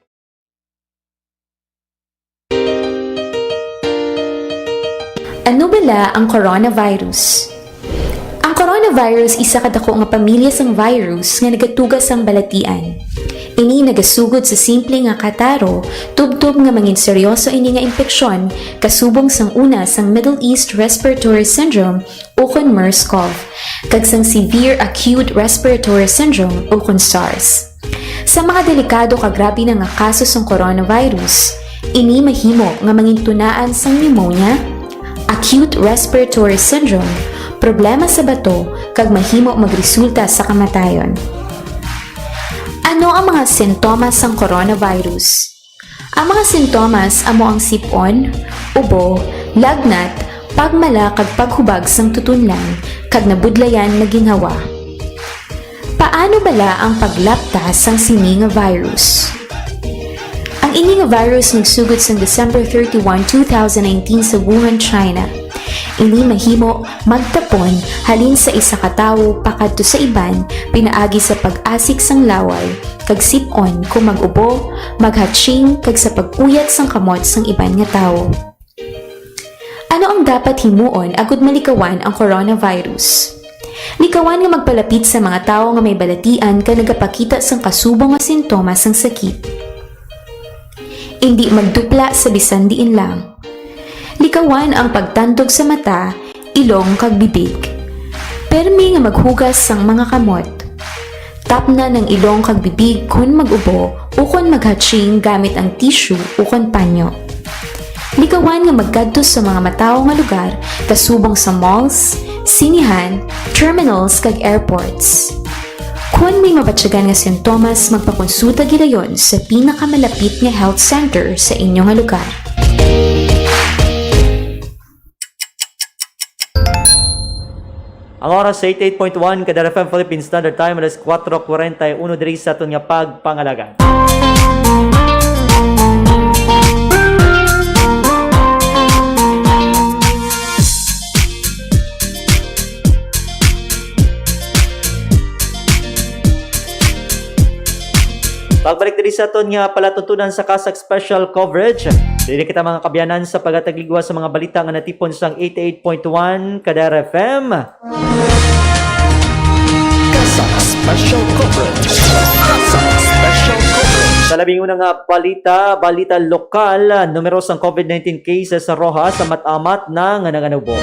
Ano bala ang coronavirus? Ang Coronavirus isa ka dako nga pamilya sang virus nga nagatuga sang balatian. Ini nagasugod sa simple nga kataro, tubtob nga mangin seryoso ini nga impeksyon kasubong sang una sang Middle East Respiratory Syndrome ukon MERS-CoV, kag sang Severe Acute Respiratory Syndrome ukon SARS. Sa mga delikado kag grabe na nga kaso sang coronavirus, ini mahimo nga mangin tunaan sang pneumonia, acute respiratory syndrome, problema sa bato, kag mahimo magresulta sa kamatayon. Ano ang mga sintomas sang coronavirus? Ang mga sintomas amo ang sip-on, ubo, lagnat, pagmala kag paghubag sang tutunlan, kag nabudlayan nga ginhawa. Paano bala ang paglapta sang sini nga virus? Ang ini nga virus nagsugod sang December thirty-one, two thousand nineteen sa Wuhan, China. Ini mahimo magtapon halin sa isa ka tawo pakadto sa iban pinaagi sa pag-asik sang laway, kag sip-on kon mag-ubo, maghatching, kag sa pag-uyat sang kamot sang iban nga tawo. Ano ang dapat himuon agud malikawan ang coronavirus? Likawan nga magpalapit sa mga tawo nga may balatian kag nagapakita sang kasubong nga sintomas sang sakit. Indi magdupla sa bisan diin lang. Likawan ang pagtandog sa mata, ilong, kag bibig. Permi nga maghugas sang mga kamot. Tapnan ang ilong kag bibig kon mag-ubo ukon maghatching gamit ang tissue ukon panyo. Likawan nga magkadto sa mga matawo nga lugar kasubong sa malls, sinihan, terminals, kag airports. Kon may mabatyagan nga sintomas, magpakonsulta gidayon sa pinakamalapit nga health center sa inyo nga lugar. Ang oras sa eighty-eight point one Kadar F M Philippine Standard Time, alas kuwatro kuwarenta y uno diri sa aton nga pagpangalagan. Pagbalik diri sa aton nga palatuntunan sa Kasak Special Coverage. Diri kita, mga kaabyanan, sa paghatag ligwa sa mga balita nga natipon sang eighty-eight point one Kadar F M. Kasak Special Coverage. Kasak Special Coverage. Sa labing una nga balita, balita lokal, numero sang COVID nineteen cases sa Roxas sa amat-amat na nga nanganubo.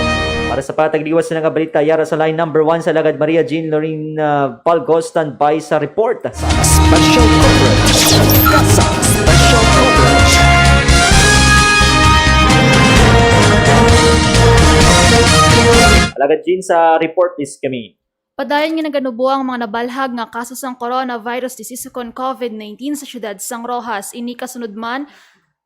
Para sa paghatag ligwa sa nga balita, yara sa line number one sa Alagad Maria Jean Lorraine, ah, Balgo, standby sa report. Sa special coverage. Kasak Special Coverage. Alagad Jean, sa report is kami. Padayon nga naganubo ang mga nabalhag nga kaso sang coronavirus disease ukon COVID nineteen sa siyudad sang Roxas. Ini kasunod man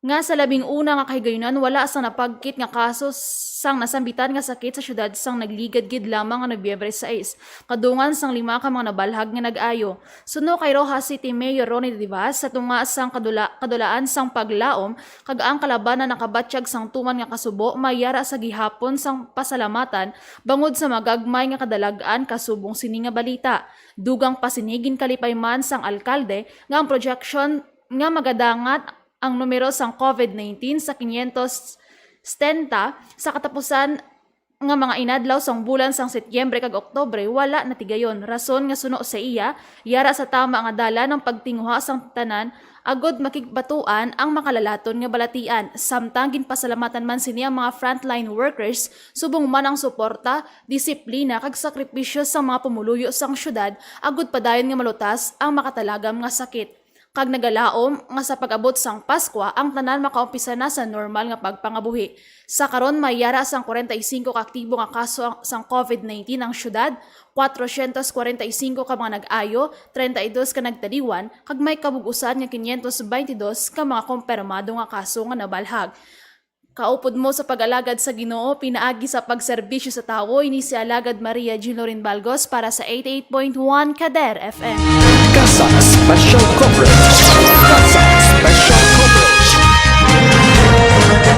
nga sa labing una nga kahigayunan wala sang napagkit nga kaso sang nasambitan nga sakit sa siyudad sang nagligad gid lamang nga Nobyembre sais, kadungan sang lima ka mga nabalhag nga nag-ayo. Suno kay Roxas City Mayor Ronnie Rivas, sa tunga sang kadula-, kadulaan sang paglaom kag ang kalabanan nakabatyag sang tuman nga kasubo, may yara sa gihapon sang pasalamatan bangod sa magagmay nga kadalag-an kasubong sini nga balita. Dugang pa sini, ginkalipay man sang alkalde nga ang projection nga magadangat ang numero sang COVID nineteen sa kinyentos setenta sa katapusan nga mga inadlaw sang bulan sang Setyembre kag Oktubre wala natigayon, rason nga suno sa iya, yara sa tama nga dalan ang pagtinguha sang tanan agud makigbatuan ang makalalaton nga balatian. Samtang ginpasalamatan man sini ang mga frontline workers, subong man ang suporta, disiplina, kag sakripisyo sang mga pumuluyo sang syudad agud padayon nga malutas ang makatalagam nga sakit. Kag nagalaom nga sa pag-abot sang Paskwa, ang tanan makaumpisa na sa normal nga pagpangabuhi. Sa karon, may yara sang kwarenta y singko ka aktibo nga kaso ang, sang COVID nineteen ang syudad, kwatrocientos kwarenta y singko ka mga nag-ayo, treinta y dos ka nagtaliwan, kag may kabug-usan nga quinientos baynte dos ka mga kumpirmado nga kaso nga nabalhag. Kaupod mo sa pag-alagad sa Ginoo pinaagi sa pagserbisyo sa tawo, ini si Alagad Maria Jean Lorin Balgos para sa eighty-eight point one Kader F M. Kasak Special Coverage. Kasak Special Coverage.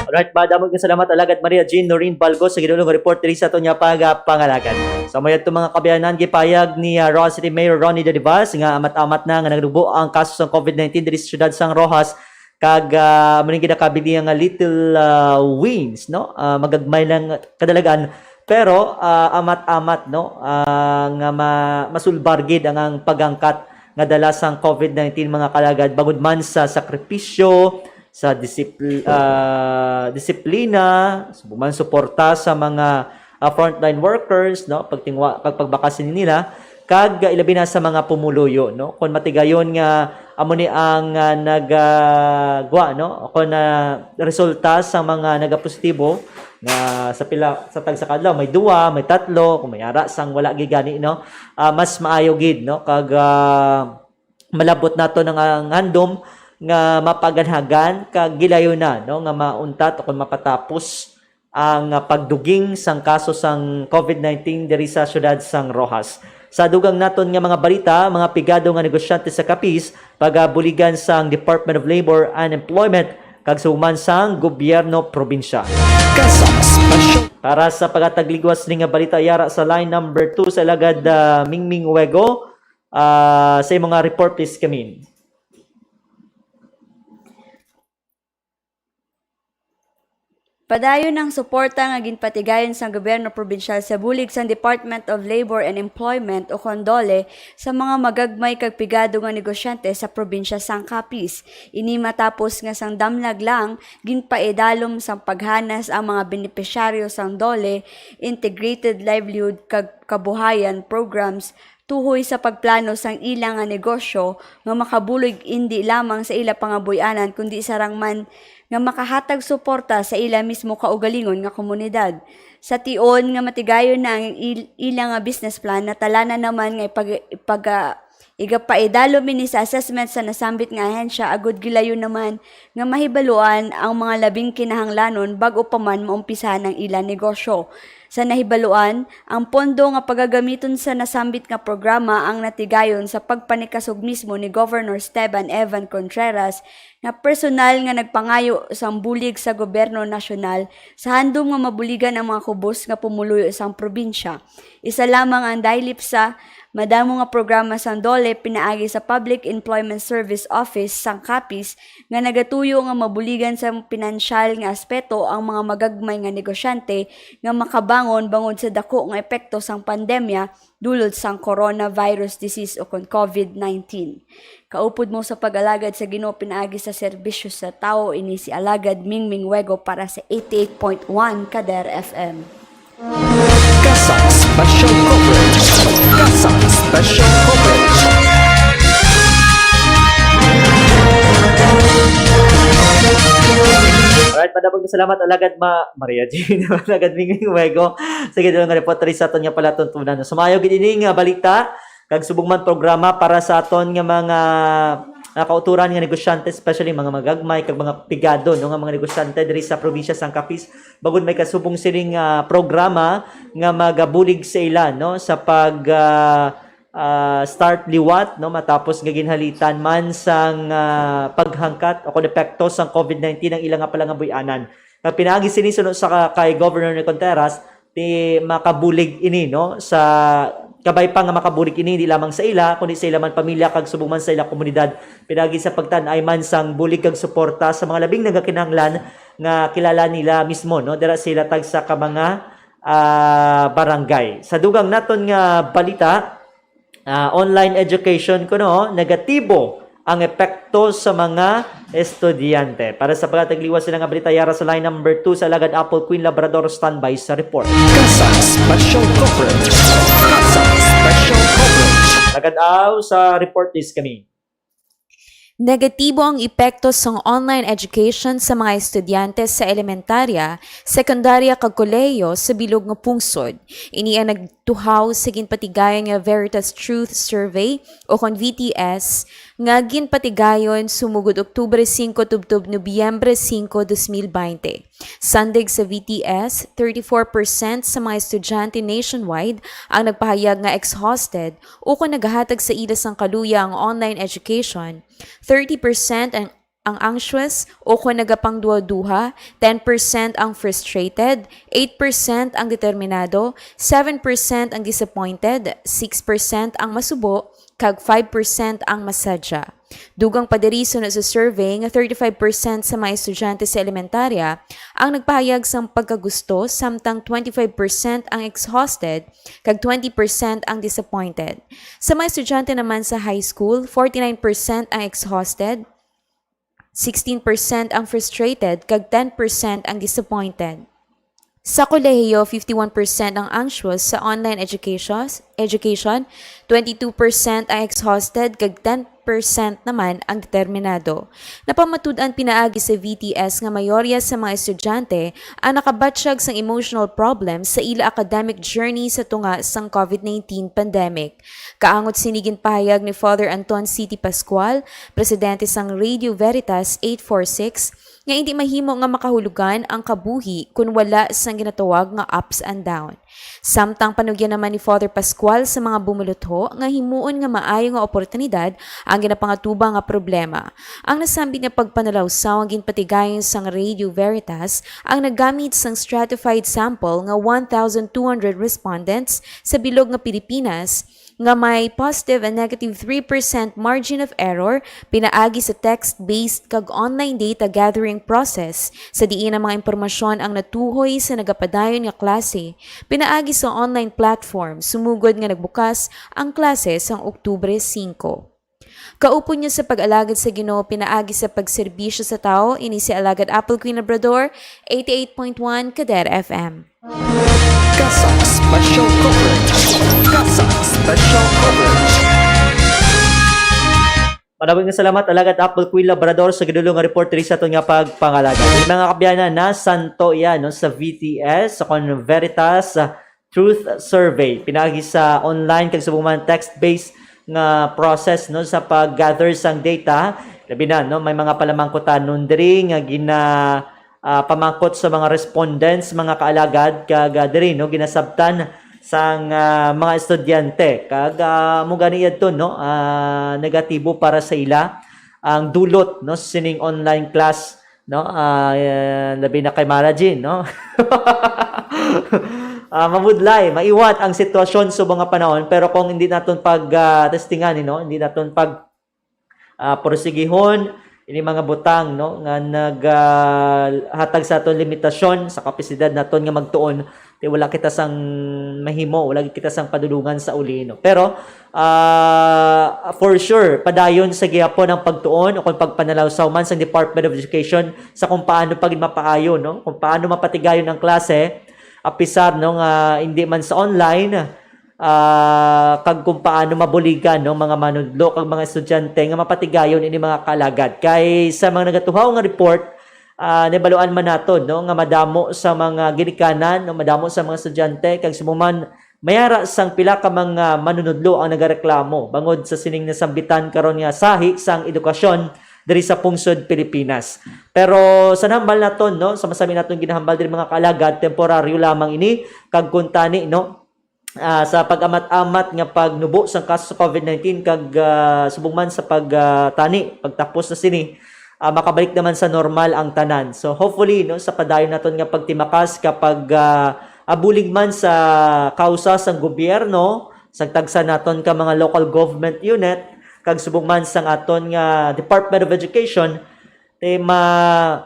Alright, madamo nga salamat, Alagad Maria Jean Lorin Balgos, sa ginulong report diri sa aton nga pagpangalagad. Sa mayad to, mga kaabyanan, gipahayag ni, ah, Roxas City Mayor Ronnie Dadivas nga amat-amat na nga nagdubo ang kaso sang COVID nineteen diri sa siyudad sang Roxas, kag, ah, amo ning ginakabili nga little, ah, wins, no? Ah, magagmay lang kadalagan Pero, ah, amat-amat, no, ah, nga ma-, masulbar gid ang, ang pagangkat nga dala sang COVID nineteen, mga kalagad, bangod man sa sakripisyo, sa disipl-, ah, disiplina, subong man suporta sa mga, ah, frontline workers, no, pagtingwa, pagpagbakasini nila, kag, ah, ilabi na sa mga pumuluyo, no, kon matigayon nga amo ni ang, ah, nag, ah, gwa, no, o kon, ah, resulta sa mga nagapositibo nga sa pila, sa tagsa ka adlaw may duwa, may tatlo, kung may ara sang wala gid gani, no, ah, mas maayo gid, no, kag, ah, malabot nato na nga ang handom nga mapaganhagan kag gilayon na, no, nga mauntat o kon mapatapos ang, ah, pagduging sang kaso sang COVID nineteen diri sa siyudad sang Roxas. Sa dugang naton nga mga balita, mga pigado nga negosyante sa Capiz pagabuligan sang Department of Labor and Employment kag suman sang gobyerno probinsya. Kasa Special. Para sa pagatagligwas ni nga balita, yara sa line number two sa alagad, ah, Mingming Wego. Ah, sa imong nga report, please, Kamin. Padayon ang suporta nga ginpatigayon sang gobyerno probinsyal sa bulig sang Department of Labor and Employment o kon DOLE sa mga magagmay kag pigado nga negosyante sa probinsya sang Capiz. Ini matapos nga sang damlag lang ginpaidalom sang paghanas ang mga benepisyaryo sang DOLE, Integrated Livelihood kag Kabuhayan programs, tuhoy sa pagplano sang ila nga negosyo nga makabulig indi lamang sa ila pangabuy-anan, kundi sarang man nga makahatag suporta sa ila mismo kaugalingon nga komunidad. Sa tion nga matigayon na ang il-, ila nga business plan, natalanan naman nga ipag-, ipag-, ah, igapaidalom ini sa assessment sa nasambit nga ahensya, agud gilayon naman nga mahibaluan ang mga labing kinahanglanon bag-o pa man maumpisahan ang ila negosyo. Sa nahibaluan, ang pondo nga pagagamiton sa nasambit nga programa ang natigayon sa pagpanikasog mismo ni Governor Esteban Evan Contreras, nga personal nga nagpangayo sang bulig sa gobyerno nasyonal sa handom nga mabuligan ang mga kubos nga pumuluyo sang probinsya. Isa lamang ang DILEPSA, madamo nga programa sang DOLE pinaagi sa Public Employment Service Office sang Capiz nga nagatuyo nga mabuligan sa pinansyal nga aspeto ang mga magagmay nga negosyante nga makabangon bangod sa dako nga epekto sang pandemya dulot sang coronavirus disease o kon COVID nineteen. Kaupod mo sa pag-alagad sa Ginoo pinaagi sa serbisyo sa tawo, ini si Alagad Mingming Wego para sa eighty-eight point one Kader F M. Kasa Special Coverage. Kasa Special Coverage. Alright, madamog nga salamat, Alagad Ma-, Maria Jane, Alagad Mingming Wego. Sige, doon nga report diri sa aton nga palatuntunan. So, maayo gid ini nga balita, kag subong man programa para sa aton nga mga, ah, kauturan nga negosyante, especially mga magagmay kag mga pigado, no, nga mga negosyante diri sa probinsya sang Capiz, bangod may kasubong sining, ah, programa nga magabulig sa ila, no, sa pag, ah, ah, start liwat, no, matapos nga ginhalitan man sang, ah, paghangkat o kon epekto sang COVID nineteen ang ila nga palangabuy-anan. Nga pinaagi sini suno sa ka-, kay Governor ni Contreras, ti makabulig ini, no, sa kabay pa nga makabulig ini, di lamang sa ila, kundi sa ila man pamilya kag subong man sa ila komunidad. Pinaagi sa pagtan-ay man sang bulig kag suporta sa mga labing nagakinahanglan nga kilala nila mismo, no, dira sila tagsa ka mga, ah, barangay. Sa dugang naton nga balita, ah, online education kuno, negatibo ang epekto sa mga estudyante. Para sa pagkatagligwas sila nga balita, yara sa line number two sa Alagad Apple Queen Labrador, standby sa report. Kasa Special Coverage. Kasa Special Coverage. Alagad Aw, sa report, please, kami. Negatibo ang epekto sang online education sa mga estudyante sa elementarya, sekundarya kag kolehiyo sa bilog nga pungsod. Ini ang nagtuhaw sa ginpatigayon nga Veritas Truth Survey o kon V T S nga ginpatigayon sumugod Oktubre singko tubtob Nobyembre singko, dos mil baynte. Sandig sa V T S, thirty-four percent sa mga estudyante nationwide ang nagpahayag nga exhausted ukon nagahatag sa ila sang kaluya ang online education, thirty percent ang ang anxious o kon nagapangduha-duha, ten percent ang frustrated, eight percent ang determinado, seven percent ang disappointed, six percent ang masubo, kag five percent ang masadya. Dugang pa diri, suno sa survey, nga thirty-five percent sa mga estudyante sa elementarya ang nagpahayag sang pagkagusto, samtang twenty-five percent ang exhausted kag twenty percent ang disappointed. Sa mga estudyante naman sa high school, forty-nine percent ang exhausted, sixteen percent ang frustrated, kag ten percent ang disappointed. Sa kolehiyo, fifty-one percent ang anxious sa online education, education, twenty-two percent ang exhausted, kag ten percent naman ang determinado. Napamatud-an pinaagi sa V T S nga mayorya sa mga estudyante ang nakabatyag sang emotional problems sa ila academic journey sa tunga sang COVID nineteen pandemic. Kaangot sini, ginpahayag ni Father Anton City Pascual, presidente sang Radio Veritas eight four six, nga indi mahimo nga makahulugan ang kabuhi kon wala sang ginatawag nga ups and down. Samtang panugyan naman ni Father Pascual sa mga bumulutho nga himuon nga maayo nga oportunidad ang ginapangatubang nga problema. Ang nasambit nga pagpanalawsaw ang ginpatigayon sang Radio Veritas ang naggamit sang stratified sample nga one thousand two hundred respondents sa bilog nga Pilipinas, nga may positive and negative three percent margin of error pinaagi sa text-based kag online data gathering process, sa diin ang mga impormasyon ang natuhoy sa nagapadayon nga klase pinaagi sa online platform sumugod nga nagbukas ang klase sang Oktubre singko. Kaupod niyo sa pag-alagad sa Ginoo pinaagi sa pagserbisyo sa tawo, ini si Alagad Apple Queen Labrador, eighty-eight point one Kader F M. CASAC Special Coverage. CASAC Special Coverage. Madamo nga salamat, Alagad Apple Queen Labrador, sa gidulong nga report diri sa aton nga pagpangalaga. Mga kaabyanan, nasanto yan, no, sa V T S, sa kon Veritas, ah, Truth Survey. Pinaagi sa online kag subong man text-based nga process, no, sa pag-gather sang data. Labi na, no, may mga palamangkutanon diri nga gina ah, pamangkot sa mga respondents, mga kaalagad, kag, ah, diri, no, ginasabtan sang, ah, mga estudyante. Kag, ah, amo gani yadto, no, ah, negatibo para sa ila ang dulot, no, sining online class, no, ah, eh, labi na kay Mara Jean, no. Ah, mabudlay, maiwat ang sitwasyon sa mga panahon, pero kung hindi naton pag, ah, testingan, no, hindi naton pag ah, porsigihon ini mga butang, no, nga nag, ah, hatag sa aton limitasyon sa kapasidad naton nga magtuon, ti wala kita sang mahimo, wala gid kita sang padulungan sa uli, no. Pero, ah, for sure, padayon sa gihapon ang pagtuon o kung pagpanalawsaw man sa Department of Education sa kung paano pa gid mapaayo, no, kung paano mapatigayon ang klase, apisar, no, nga hindi man sa online, ah, kag kung paano mabuligan, no, mga manudlo kag mga estudyante nga mapatigayon ini mga kaalagad. Kay sa mga nagatuhaw nga report, ah, nabaluan man naton, no, nga madamo sa mga ginikanan, no, madamo sa mga estudyante kag subong man mayara sang pila ka mga manunudlo ang nagareklamo bangod sa sining nasambitan karon nga sahi sang edukasyon diri sa pungsod Pilipinas. Pero sa nahambal naton, no, sa masami naton ginahambal diri mga kaalagad, temporaryo lamang ini kag kuntani, no, ah, sa pag-amat-amat nga pagnubo sang kaso sa COVID nineteen kag, ah, subong man sa pag, ah, tani, pagtapos na sini, ah, makabalik naman sa normal ang tanan. So hopefully, no, sa padayon naton nga pagtimakas kapag, ah, abulig man sa kausa sang gobyerno, sa tagsa naton ka mga local government unit, kag subong man sang aton nga Department of Education, ti ma-,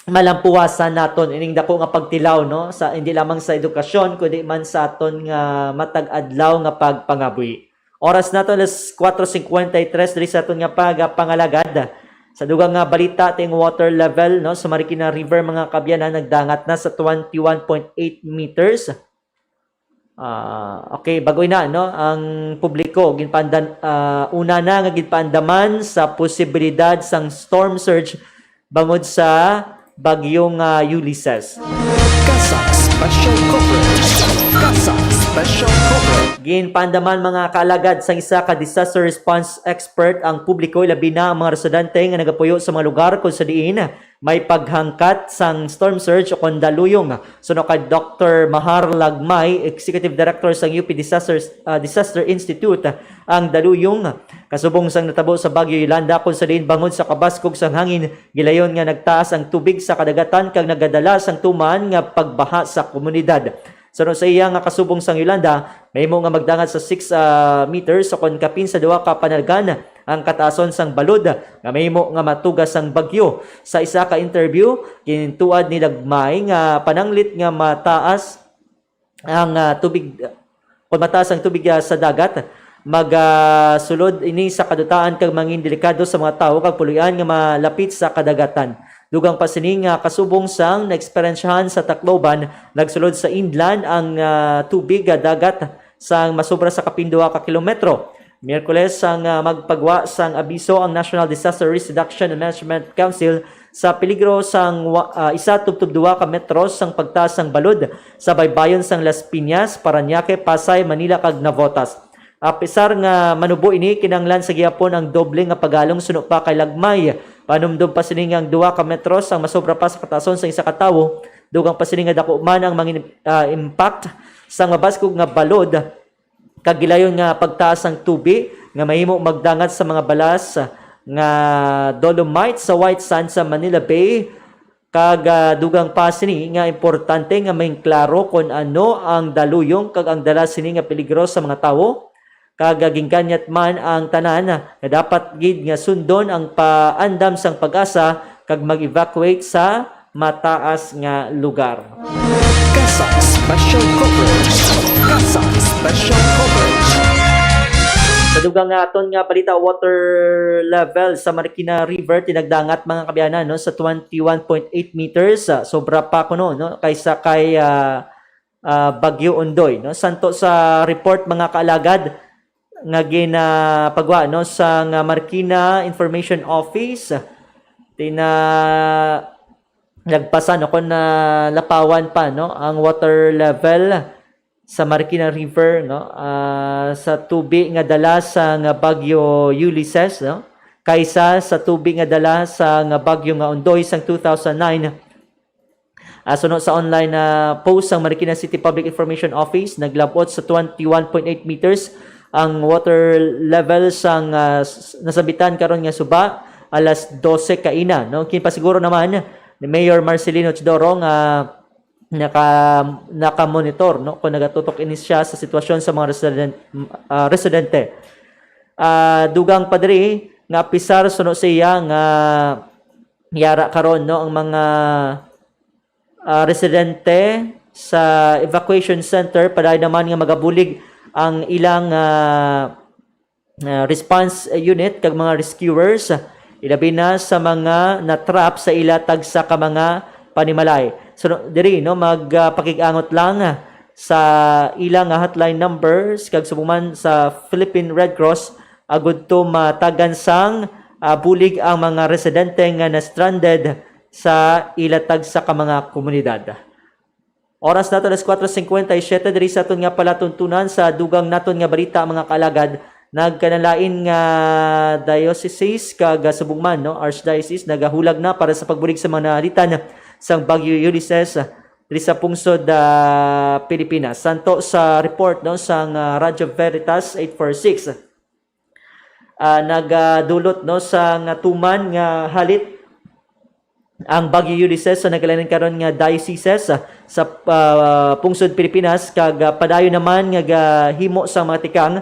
malampuwasan naton ining dako nga pagtilaw, no, sa, hindi lamang sa edukasyon, kundi man sa aton nga matag adlaw nga pagpangabuhi. Oras nato alas kuwatro singkwenta y tres diri sa aton nga pagapangalagad. Sa dugang nga balita, ting water level, no, sa Marikina River, mga kaabyanan, nagdangat na sa twenty-one point eight meters. Ah, okay, bag-o na, no? Ang publiko ginpaandan-, ah, una na nga ginpaandaman sa posibilidad sang storm surge bangod sa bagyong, ah, Ulysses. CASAC Special Coverage. CASAC Special Coverage. Ginpaandaman, mga kaalagad, sang isa ka disaster response expert ang publiko, labi na ang mga residente nga nagapuyo sa mga lugar kung sa diin may paghangkat sang storm surge o kon daluyong. Suno kay Doktor Mahar Lagmay, Executive Director sang U P Disaster, ah, Disaster Institute, ang daluyong kasubong sang natabo sa Bagyo Yolanda, kung sa diin bangod sa kabaskog sang hangin, gilayon nga nagtaas ang tubig sa kadagatan kag nagadala sang tuman nga pagbaha sa komunidad. Suno sa iya nga kasubong sang Yolanda, mahimo nga magdangat sa six, ah, meters o kon kapin sa duha ka panalgan ang kataason sang balod nga mahimo nga matuga sang bagyo. Sa isa ka interview, gintuad ni Lagmay nga pananglit nga mataas ang, ah, tubig, kung mataas ang tubig, ah, sa dagat, magasulod ini sa kadutaan kag mangin delikado sa mga tawo kag puloy-an nga malapit sa kadagatan. Dugang pa sini nga kasubong sang naeksperyensyahan sa Tacloban, nagsulod sa Indlan ang, ah, tubig, ah, dagat sang masobra sa kapin duha ka kilometro. Miyerkules sang, ah, magpagwa sang abiso ang National Disaster Risk Reduction and Management Council sa peligro sang wa-, ah, isa tubtob duha ka metros sang pagtaas sang balod sa baybayon sang Las Piñas, Parañaque, Pasay, Manila, kag Navotas. Apisar nga manubo ini, kinahanglan sa gihapon ang doble nga pagalong suno pa kay Lagmay. Panumdom pa sini nga ang duha ka metros ang masobra pa sa kataason sang isa ka tawo. Dugang pa sini nga dako man ang mangin-, ah, impact sang mabaskog nga balod kag gilayon nga pagtaas sang tubi nga mahimo magdangat sa mga balas nga dolomite sa white sand sa Manila Bay, kag, ah, dugang pa sini nga importante nga mahinklaro kon ano ang daluyong kag ang dala sini nga peligro sa mga tawo, kag, ah, ginganyat man ang tanan nga dapat gid nga sundon ang paandam sang PAGASA kag mag-evacuate sa mataas nga lugar. CASAC Special Coverage. CASAC Special Coverage. Sa dugang nga aton nga balita, water level sa Marikina River tinagdangat, mga kaabyanan, no, sa twenty-one point eight meters, ah, sobra pa kuno, no, kaysa kay, ah, ah, Bagyo Ondoy, no. Santo sa report, mga kaalagad, nga ginapagwa, no, sang Marikina Information Office, tina-, nagpasan o kon nalapawan pa, no, ang water level sa Marikina River, no, ah, sa tubi nga dala sang Bagyo Ulysses, no, kaysa sa tubi nga dala sang Bagyo nga Ondoy sang two thousand nine. Ah, suno sa online na post sang Marikina City Public Information Office, naglab-ot sa twenty-one point eight meters ang water level sang, ah, s-, nasambitan karon nga suba alas dose kaina, no? Ginpasiguro naman ni Mayor Marcelino Teodoro nga naka-, naka-monitor, no, kung nagatutok ini siya sa sitwasyon sa mga resident-, ah, residente. Ah, dugang pa diri nga apisar suno sa iya nga yara karon, no, ang mga, ah, residente sa evacuation center, padayon naman nga magabulig ang ilang, ah, ah, response unit kag mga rescuers, ilabi na sa mga natrap sa ila tagsa ka mga panimalay. So, no, diri, no, mag, ah, pakig-angot lang sa ila nga hotline numbers kag subong man sa Philippine Red Cross, agud to matagan sang, ah, bulig ang mga residente nga na-stranded sa ila tagsa ka mga komunidad. Oras nato alas kuwatro singkwenta y siyete, diri sa aton nga palatuntunan sa dugang naton nga balita, mga kaalagad. Nagkanalain nga diocese kag subong man, no, archdiocese nagahulag na para sa pagbulig sa mga naalitan sang Bagyo Ulysses diri sa pungsod, ah, Pilipinas. Santo sa report, no, sang, ah, Radyo Veritas eight four six, ah, nagadulot, no, sang tuman nga halit ang Bagyo Ulysses sa nagkalain karon nga dioceses, ah, sa, ah, pungsod Pilipinas, kag, ah, padayon naman nga gahimo sang mga tikang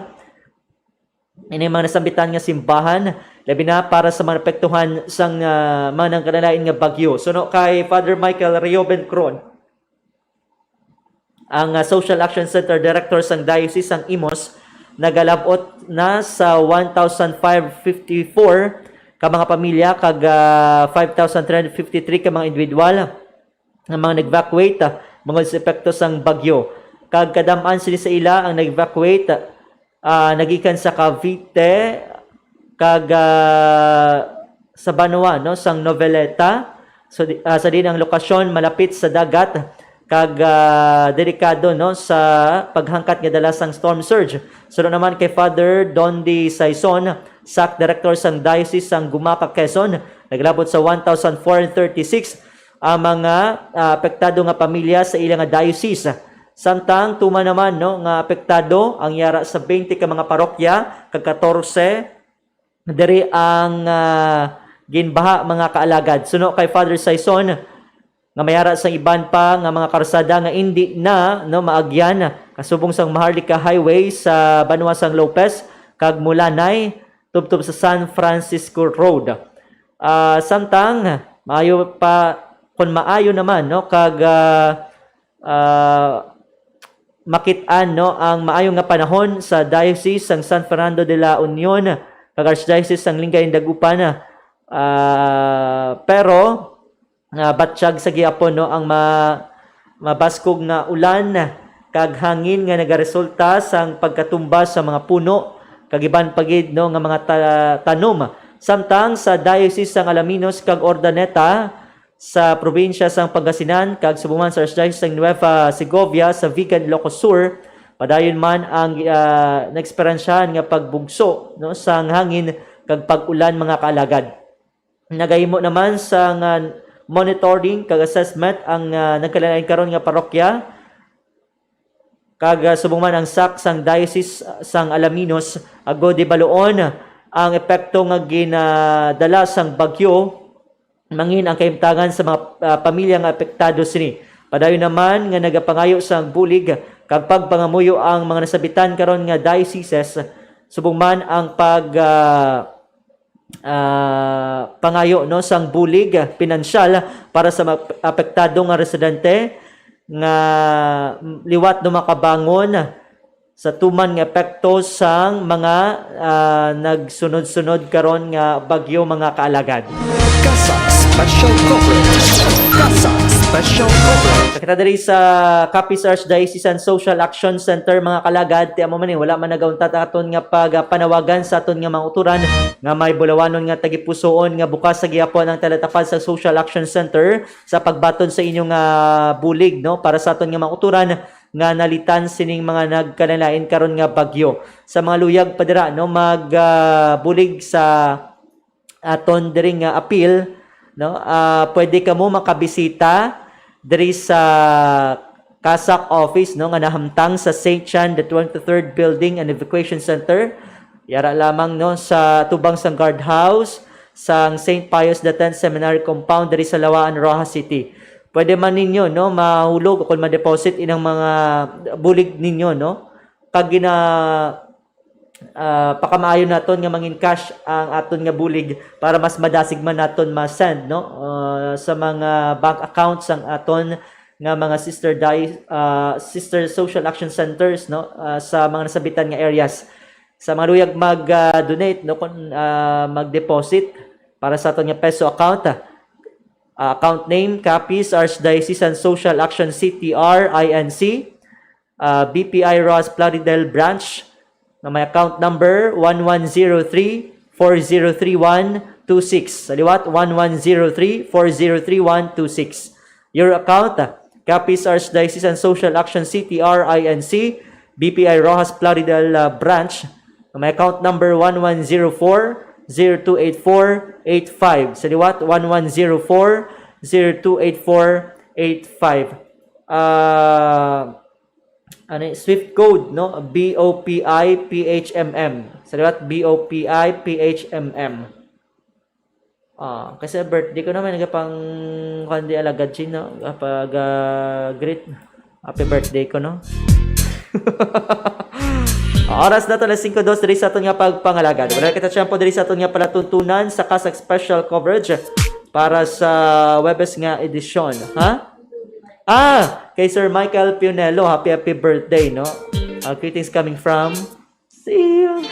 ini mga nasambitan nga simbahan, labi na para sa mga naapektuhan sang, ah, mga nagkalain nga bagyo. Suno kay Father Michael Rioben Cron, ang, ah, Social Action Center Director sang Diocese sang Imus, nagalab-ot na sa one thousand five fifty-four ka mga pamilya kag, ah, five thousand three hundred fifty-three ka mga individual nga mga nag-evacuate, ah, bangod sa epekto sang bagyo. Kag kadam-an sini sa ila ang nag-evacuate, ah, nagikan sa Cavite kag, ah, sa banwa, no, sang Noveleta. So, di-, ah, sa diin ang lokasyon malapit sa dagat kag, ah, delikado, no, sa paghangkat nga dala sang storm surge. Suno naman kay Father Dondi Saison, sac director sang Diocese sang Gumaca, Quezon, Naglabot sa one thousand four hundred thirty-six ang mga, ah, apektado nga pamilya sa ila nga diocese. Samtang tuman naman, no, nga apektado ang yara sa twenty ka mga parokya, kag katorse diri ang, ah, ginbaha, mga kaalagad. Suno kay Father Saison, nga may ara sang iban pa nga mga karsada nga indi na, no, maagyan, kasubong sang Maharlika Highway sa banwa sang Lopez kag Mulanay tubtob sa San Francisco Road. Ah, samtang maayo pa, kung maayo naman, no, kag, ah, ah, makit-an, no, ang maayo nga panahon sa Diocese sang San Fernando de la Union kag Archdiocese sang Lingayen Dagupan. Ah, pero, ah, batyag sa gihapon, no, ang ma-, mabaskog nga ulan kag hangin nga nagaresulta sang pagkatumba sa mga puno kag iban pa gid, no, nga mga ta-, tanom. Samtang sa Diocese sang Alaminos kag Urdaneta, sa probinsya sang Pangasinan, kag subong man sa Archdiocese sang Nueva Segovia sa Vigan, Ilocos Sur, padayon man ang, ah, naeksperyensyahan nga pagbugso, no, sang hangin kag pag-ulan, mga kaalagad. Nagahimo naman sang monitoring kag assessment ang, ah, nagkalain-lain karon nga parokya, kag, ah, subong man ang SAC sang Diocese, ah, sang Alaminos, agod hibaluon ang epekto nga ginadala sang bagyo, mangin ang kahimtangan sa mga, ah, pamilya nga apektado sini. Padayon naman nga nagapangayo sang bulig kag pagpangamuyo ang mga nasabitan karon nga dioceses, subong man ang pag, ah, ah, pangayo, no, sang bulig, ah, pinansyal para sa mga apektado nga residente nga liwat, no, makabangon sa tuman nga epekto sang mga, ah, nagsunod-sunod karon nga bagyo, mga kaalagad. CASAC Special Coverage. CASAC Special Coverage. Kita diri sa Capiz Archdiocesan Social Action Center, mga kaalagad, ti amo man ni, wala man nagauntat ang aton nga pagpanawagan sa aton nga mga uturan nga may bulawanon nga tagipusoon nga bukas sa gihapon ang talatapad sa Social Action Center sa pagbaton sa inyong, ah, bulig, no, para sa aton nga mga uturan nga nalitan sining mga nagkalain-lain karon nga bagyo. Sa mga luyag pa dira, no, mag, ah, bulig sa aton diri nga appeal, no, ah, pwede kamo makabisita diri sa CASAC office, no, nga nahamtang sa Saint John the twenty-third Building and Evacuation Center. Yara lamang, no, sa tubang sang guardhouse sang Saint Pius the Tenth Seminary Compound diri sa Lawaan, Roxas City. Pwede man ninyo, no, mahulog o kung ma-deposit inang mga bulig ninyo, no? Kag gina-, ah, pakamaayo naton nga mangin cash ang aton nga bulig para mas madasig man naton ma-send, no? Ah, sa mga bank accounts sang aton nga mga sister di-, ah, sister social action centers, no? Ah, sa mga nasabitan nga areas. Sa mga luyag mag, ah, donate, no, kun, ah, mag-deposit para sa aton nga peso account, ah, ah, account name, Capiz Archdiocesan Social Action, C T R I N C, ah, B P I Roxas Plaridel Branch, na may account number one one zero three four zero three one two six. Sa liwat, one one zero three four zero three one two six. Your account, ah, Capiz Archdiocesan Social Action, C T R I N C, B P I Roxas Plaridel, ah, Branch, na may account number one one zero four zero two eight four eight five. Sa liwat, one one zero four zero two eight four eight five. Ah, ano y-, Swift code, no? B O P I P H M M. Sa liwat, B O P I P H M M. Ah, kasi birthday ko naman, nagapang, kuwan di alagad siya, no? Kapag, ah, greet, happy birthday ko, no? Oras na to, alas singko dos, diri sa aton nga pagpangalagad. Wala kita tiyempo diri sa aton nga palatuntunan sa CASAC Special Coverage para sa Webes nga edisyon, ha? Ah, kay Sir Michael Pionello, happy, happy birthday, no? Ah, greetings coming from See you.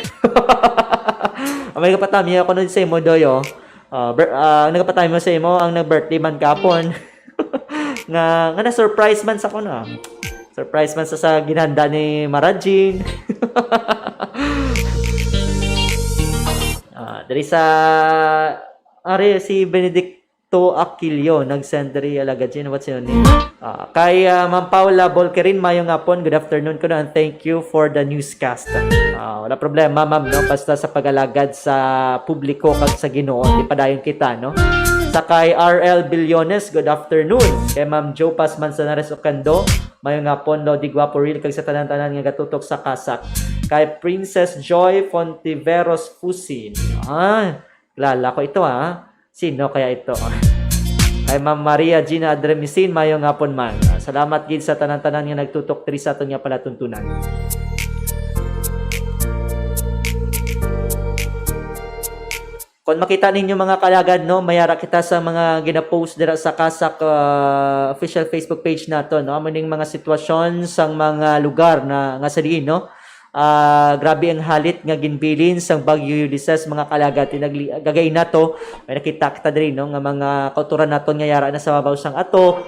Ang may kapatamyo ako nun sa imo, Doy, oh. Ah, ber-, ah, ang nagapatay mo sa imo, ang nag-birthday man kapon. Nga, nga na-surprise man sa kuno. Surprise man sa, sa ginhanda ni Mara Jean. Ah, diri sa, ari, si Benedict To Aquilio, nag-send diri, Alagad Jean, what's your name? Ah, kay, ah, Ma'am Paula Bolkerin, mayong hapon, good afternoon kuno, and thank you for the newscast. Ah, wala problema, ma'am, no? Basta sa pag-alagad sa publiko kag sa Ginoo, di padayon kita, no? Sa kay R L Billones, good afternoon. Kay Ma'am Jopas Manzanares Ocando, mayong hapon, Lodi Guapo Real, kag sa tanan-tanan nga gatutok sa CASAC. Kay Princess Joy Fontiveros Fusin. Ah, kilala ko ito, ha? Sino kaya ito? Kay Ma'am Maria Gina Adremisin, mayong hapon, ma'am. Salamat gid sa tanan-tanan nga nagtutok diri sa aton nga palatuntunan. Kung makita ninyo, mga kalagad, no, mayara kita sa mga ginapost dira sa CASAC, ah, official Facebook page nato, no? Amo ning mga sitwasyon sang mga lugar na, nga sa diin, no? Ah, grabe ang halit nga ginbilin sang Bagyo Ulysses, mga kalagad. Tinagli-, gagay nato, may nakita kita diri, no, nga mga kautoran naton nga yara na sa babaw sang atok,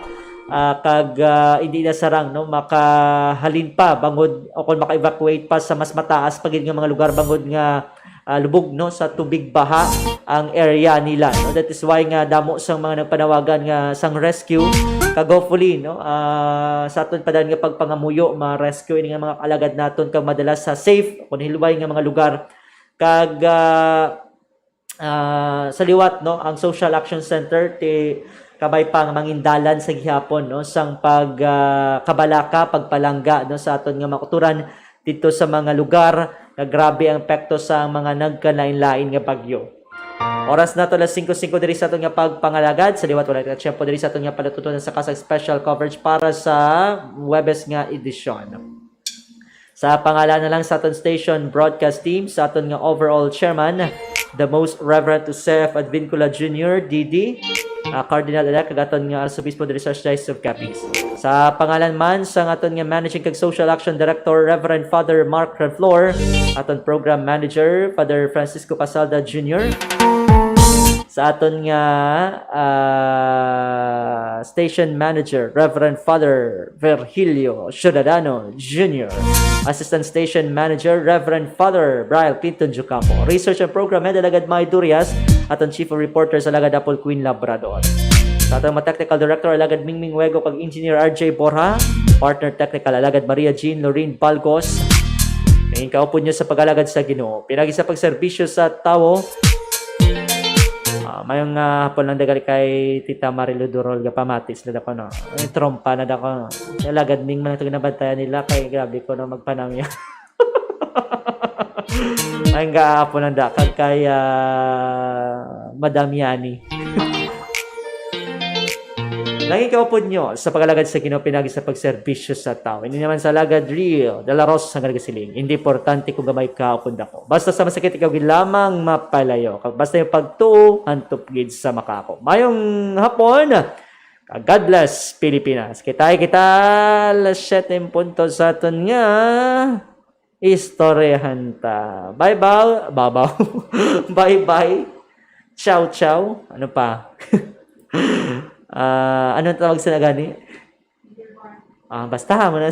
ah, kag, ah, hindi na sarang, no, makahalin pa bangod o kung maka-evacuate pa sa mas mataas pa gid nga mga lugar bangod nga, ah, lubog, no, sa tubig baha ang area nila, no. That is why nga damo sang mga nagpanawagan nga sang rescue, kag hopefully, no, ah, sa aton pa dan nga pagpangamuyo, ma-rescue ini nga mga alagad naton kag madala sa safe o kon hilway nga mga lugar. Kag, ah, ah, sa liwat, no, ang Social Action Center ti kabay pa nga mangindalan sa gihapon, no, sang pag, ah, kabalaka, pagpalangga, no, sa aton nga mga kautoran didto sa mga lugar nga grabe ang epekto sa mga nagkalain-lain nga bagyo. Oras nato alas singko singko diri sa aton nga pagpangalagad. Sa liwat, wala na tiyempo diri sa aton nga palatuntunan sa CASAC special coverage para sa Huwebes nga edisyon. Sa pangalan na lang sa aton station broadcast team, sa aton nga overall chairman, the Most Reverend Joseph Advincula Junior, D D, ah, Cardinal-elect, kag aton nga Arsobispo diri sa Archdiocese of Capiz. Sa pangalan man sa aton nga Managing kag Social Action Director, Reverend Father Mark Reflor, aton Program Manager, Father Francisco Casalda Junior, sa aton nga, ah, Station Manager, Reverend Father Virgilio Ciudadano Junior, Assistant Station Manager, Reverend Father Brian Clinton Jucampo, Research and Program Head, Alagad May Durias, aton Chief of Reporters, Alagad Apple Queen Labrador. Sa aton mga Technical Director, Alagad Mingming Wego, kag Engineer R J Borja, Partner Technical, Alagad Maria Jean Lorraine Balgos. Nangin kaupod nyo sa pag-alagad sa Ginoo, pinagi sa pagserbisyo sa tawo. Ah, mayong, ah, hapon lang dagali kay Tita Marilu Durol, gapamati sila dako, no? Ay, trompa na dako, no? Kaya lagad ning man ito ginabantayan nila, kay grabe ko, no, magpanamya. Mayong hapon lang dakag kay, ah, Madam Yani. Nangin kaupod nyo sa pag-alagad sa Ginoo, pinagi sa pagserbisyo sa tawo. Ini naman sa Alagad Real de la Rosa nga nagasiling, hindi importante kung gamay ka o kung dako. Basta sa masakit ikaw gid lamang mapalayo. Kag basta yung pagtuo, hantop gid sa makako. Mayong hapon, kag God bless, Pilipinas. Kita kita alas siyete en punto sa aton nga istoryahan ta. Bye-bye, babaw. Bye-bye. Ciao, ciao. Ano pa? Ah, anong tawag sa nagani? Ah, basta mo na.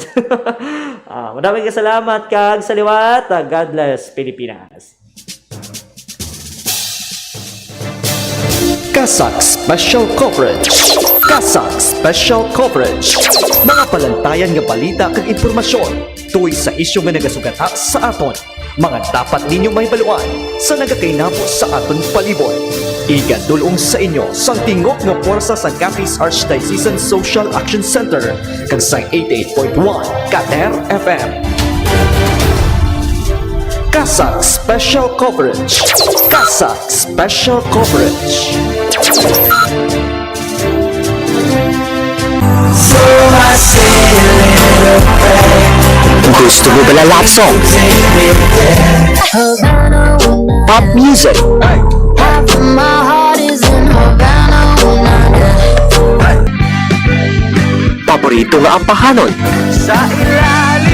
Ah, maraming kasalamat kag sa liwat. Ah, God bless, Pilipinas. CASAC Special Coverage. CASAC Special Coverage. Mga palantayan nga balita kag impormasyon tungod sa isyu nga nagasugata sa aton. Mga dapat ninyo mahibaluan sa nagakainabo sa aton palibot. Igadul-ong sa inyo sang tingog nga pwersa sa Capiz Archdiocesan Social Action Center kag sa eighty-eight point one Kater F M. CASAC Special Coverage. CASAC Special Coverage. Gusto mo ba ng love song? Pop music? Paborito nga ampahanon?